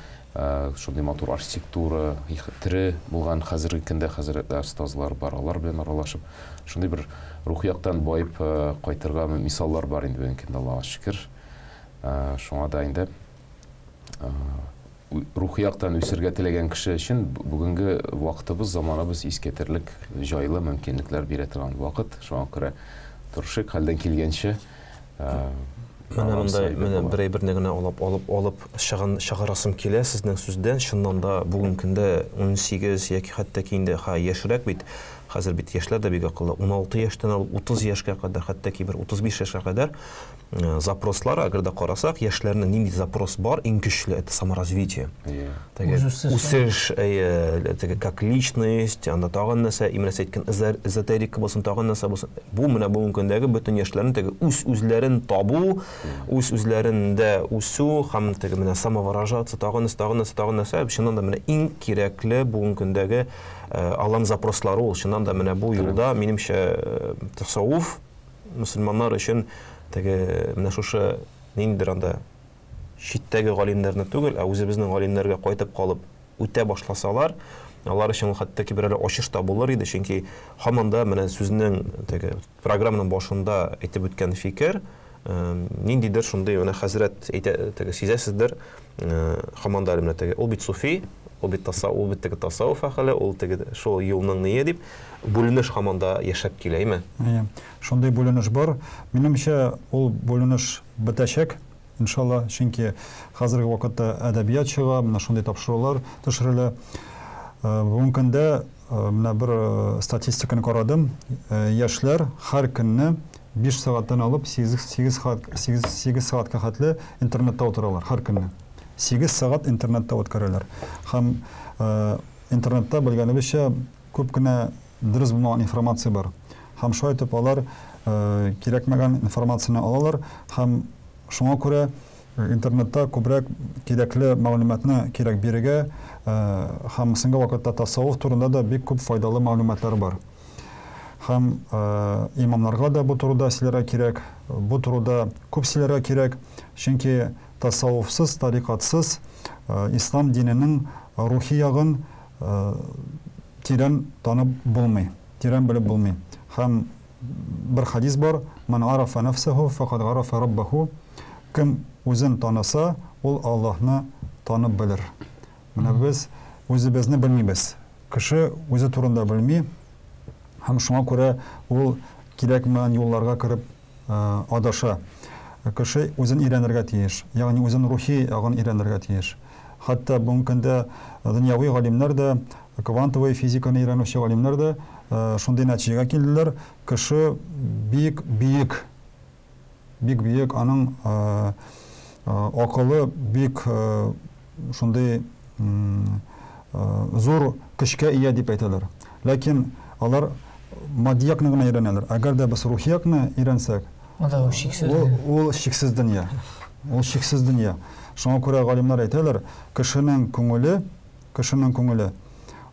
[SPEAKER 4] шундый матур архитектура, тере булган хәзерге көндә хәзрәтләр, остазлар бар, алар белән аралашып, шундый бер рухи яктан баеп кайтырга мисаллар бар инде бүгенге көндә, Аллага шөкер. Шуңа да инде рухи яктан үсергә теләгән кеше өчен бүгенге вакытыбыз, заманыбыз искитерлек җайлы мөмкинлекләр бирә торган вакыт. Шуңа күрә тырышыйк хәлдән килгәнчә.
[SPEAKER 2] Менә монда менә бер әйберне генә алып алып алып чыгын чыгарасым килә сезнең сүздән. Чыннан да бүгенге көндә 18 яки хәтта ки инде ха яшьрәк бит. Хәзер бит яшьләр дә бик акыллы. 16 яшьтән алып 30 яшькә кадәр, хәтта ки бер 35 яшькә кадәр запрослар, әгәр дә карасак, яшьләрнең нинди запрос бар, иң көчле это саморазвитие. Теге үсеш, теге как личность, анда тагын нәрсә, именно сез әйткән эзотерика булсын, тагын нәрсә булсын. Бу менә бүгенге көндәге бөтен яшьләрнең теге үз-үзләрен табу, үз-үзләрендә үсү һәм теге менә самовыражаться, тагын нәрсә, тагын нәрсә, тагын нәрсә, чыннан да менә иң кирәкле бүгенге көндәге алан запрослары ул. Чыннан да менә бу юлда, минемчә, тасаввуф мөселманнар өчен теге менә шушы ниндидер анда читтәге галимнәрне түгел, ә үзебезнең галимнәргә кайтып калып үтә башласалар, алар өчен ул хәтта ки бер әле ачыш та булыр иде, чөнки һаман да менә сүзнең теге программаның башында әйтеп үткән фикер, ниндидер шундый менә хәзрәт әйтә, теге сизәсездер, һаман да әле менә теге ул бит суфи, ул бит таса, ул бит теге тасаввуф әһеле, ул теге шул юлның ние дип бүленеш һаман да яшәп килә, әйме?
[SPEAKER 3] Әйе, шундый бүленеш бар. Минемчә, ул бүленеш бетәчәк, иншалла, чөнки хәзерге вакытта әдәбият чыга, менә шундый тапшырулар төшерелә. Бүгенге көндә менә бер статистиканы карадым. Яшьләр һәр көнне 5 сәгатьтән алып 8 8 8 сәгатькә хәтле интернетта утыралар һәр көнне. 8 сәгать интернетта үткәрәләр. Һәм интернетта, белгәнебезчә, күп кенә дөрес булмаган информация бар. Һәм шулай итеп алар кирәкмәгән информацияне алалар һәм шуңа күрә интернетта күбрәк кирәкле мәгълүматны кирәк бирергә һәм соңгы вакытта тасаввуф турында да бик күп файдалы мәгълүматлар бар. Һәм имамнарга да бу турыда сөйләргә кирәк, бу турыда күп сөйләргә кирәк, чөнки тасаввуфсыз, тарикатсыз ислам диненең рухи ягын тирән танып булмый, тирән белеп булмый. Һәм бер хәдис бар, Ман арафа нәфсәһу факад арафа раббаху. Кем үзен таныса, ул Аллаһны танып белер. Менә без үзебезне белмибез. Кеше үзе турында белми һәм шуңа күрә ул кирәкмәгән юлларга кереп адаша. Кеше үзен өйрәнергә тиеш, ягъни үзен рухи ягын өйрәнергә тиеш. Хәтта бүгенге көндә дөньяви галимнәр дә, квантовый физиканы өйрәнүче галимнәр дә шундый нәтиҗәгә килделәр, кеше бик биек, бик биек, аның акылы бик шундый зур көчкә ия дип әйтәләр. Ләкин алар матди якны гына өйрәнәләр. Әгәр дә без рухи якны өйрәнсәк,
[SPEAKER 1] ул чиксез,
[SPEAKER 3] ул чиксез дөнья. Ул чиксез дөнья. Шуңа күрә галимнәр әйтәләр, кешенең күңеле, кешенең күңеле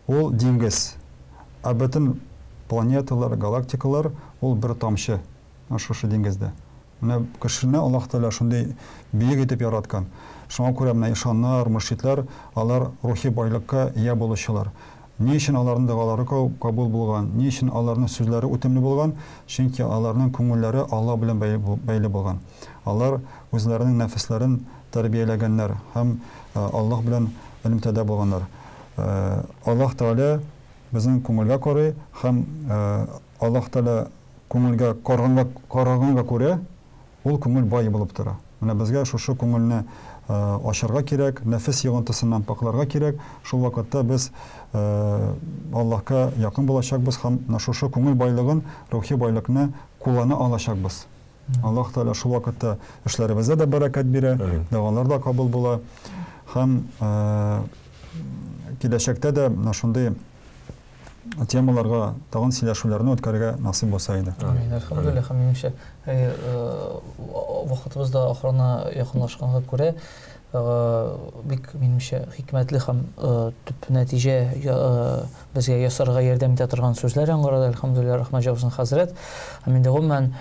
[SPEAKER 3] ул диңгез. Ә бөтен планеталар, галактикалар ул бер тамчы шушы диңгездә. Менә кешене Аллаһ Тәгалә шундый бөек итеп яраткан. Шуңа күрә менә ишаннар, мөршидләр, алар рухи байлыкка ия булучылар. Ни өчен аларның догалары кабул булган, ни өчен аларның сүзләре үтемле булган? Чөнки аларның күңелләре Алла белән бәйле булган. Алар үзләренең нәфесләрен тәрбияләгәннәр һәм Аллаһ белән элемтәдә булганнар. Аллаһ Тәгалә безнең күңелгә карый һәм Аллаһ Тәгалә күңелгә караганга, караганга күрә, ул күңел бай булып тора. Менә безгә шушы күңелне ачарга кирәк, нәфес йогынтысыннан пакъларга кирәк. Шул вакытта без Аллаһка якын булачакбыз һәм менә шушы күңел байлыгын, рухи байлыкны куллана алачакбыз. Аллаһ Тәгалә шул вакытта эшләребездә дә бәрәкәт бирә, догалар да кабул була һәм киләчәктә дә менә шундый темаларга тагын сөйләшүләрне үткәрергә насыйп булса иде.
[SPEAKER 1] Амин. Әлхәмдүлилләһ, һәм минемчә, вакытыбыз да ахырына якынлашканга күрә, бик минемчә хикмәтле һәм төп нәтиҗә безгә ясарга ярдәм итә торган сүзләр яңгырады. Әлхәмдүлилләһ, рәхмәт җавсын хәзрәт. Һәм инде гомумән,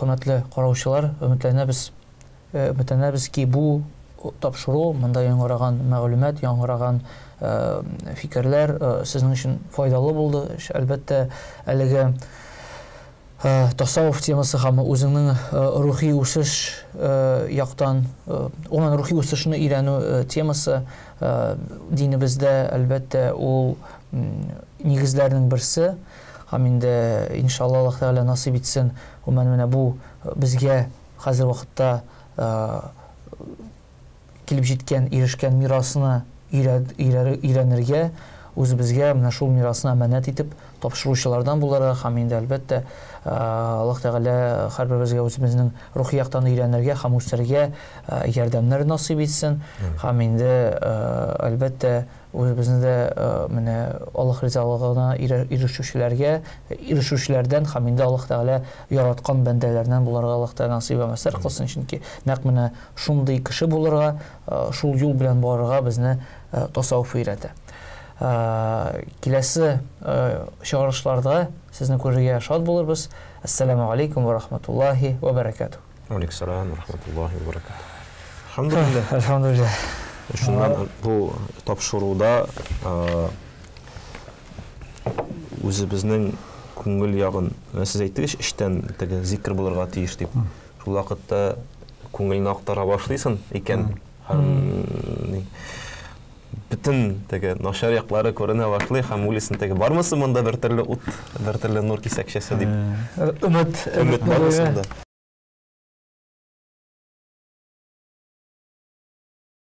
[SPEAKER 1] хөрмәтле караучылар, өметләнәбез, Өметләнәбез ки, бу тапшыру, монда яңгыраган мәгълүмат, яңгыраган фикерләр сезнең өчен файдалы булды. Әлбәттә, әлеге тасаввуф темасы һәм үзеңнең рухи үсеш яктан, гомумән рухи үсешне өйрәнү темасы динебездә, әлбәттә, ул нигезләрнең берсе. Һәм инде, иншалла, Аллаһ Тәгалә насыйп итсен, гомумән менә бу безгә хәзер вакытта килеп җиткән, ирешкән мирасны өйрәнергә, үзебезгә менә шул мирасны әманәт итеп тапшыручылардан булырга һәм инде, әлбәттә, Аллаһ Тәгалә һәрберебезгә үзебезнең рухи яктан өйрәнергә һәм үсәргә ярдәмнәр насыйп итсен. Һәм инде, әлбәттә, Үзебезне дә менә Аллаһ ризалыгына ирешүчеләргә, ирешүчеләрдән һәм инде Аллаһ Тәгалә яраткан бәндәләреннән булырга Аллаһ Тәгалә насыйп вә мәссәр кылсын, чөнки нәкъ менә шундый кеше булырга, шул юл белән барырга безне тасаввуф өйрәтә. Киләсе чыгарылышларда сезне күрергә шат булырбыз. Әссәламү алейкум вә рахматуллаһи вә бәрәкәтүһ.
[SPEAKER 2] Алейкум рахматуллахи ва баракатух. Әлхәмдүлилләһ.
[SPEAKER 1] Әлхәмдүлилләһ.
[SPEAKER 2] Шуннан бу тапшыруда үзебезнең күңел ягын, сез әйттегез, эчтән теге зикр булырга тиеш дип. Шул вакытта күңелне актара башлыйсың икән. Һәм бөтен теге начар яклары күренә башлый һәм уйлыйсың теге бармы соң монда бер төрле ут, бер төрле нур кисәкчәсе дип.
[SPEAKER 1] Өмет,
[SPEAKER 2] өмет бармы соң да?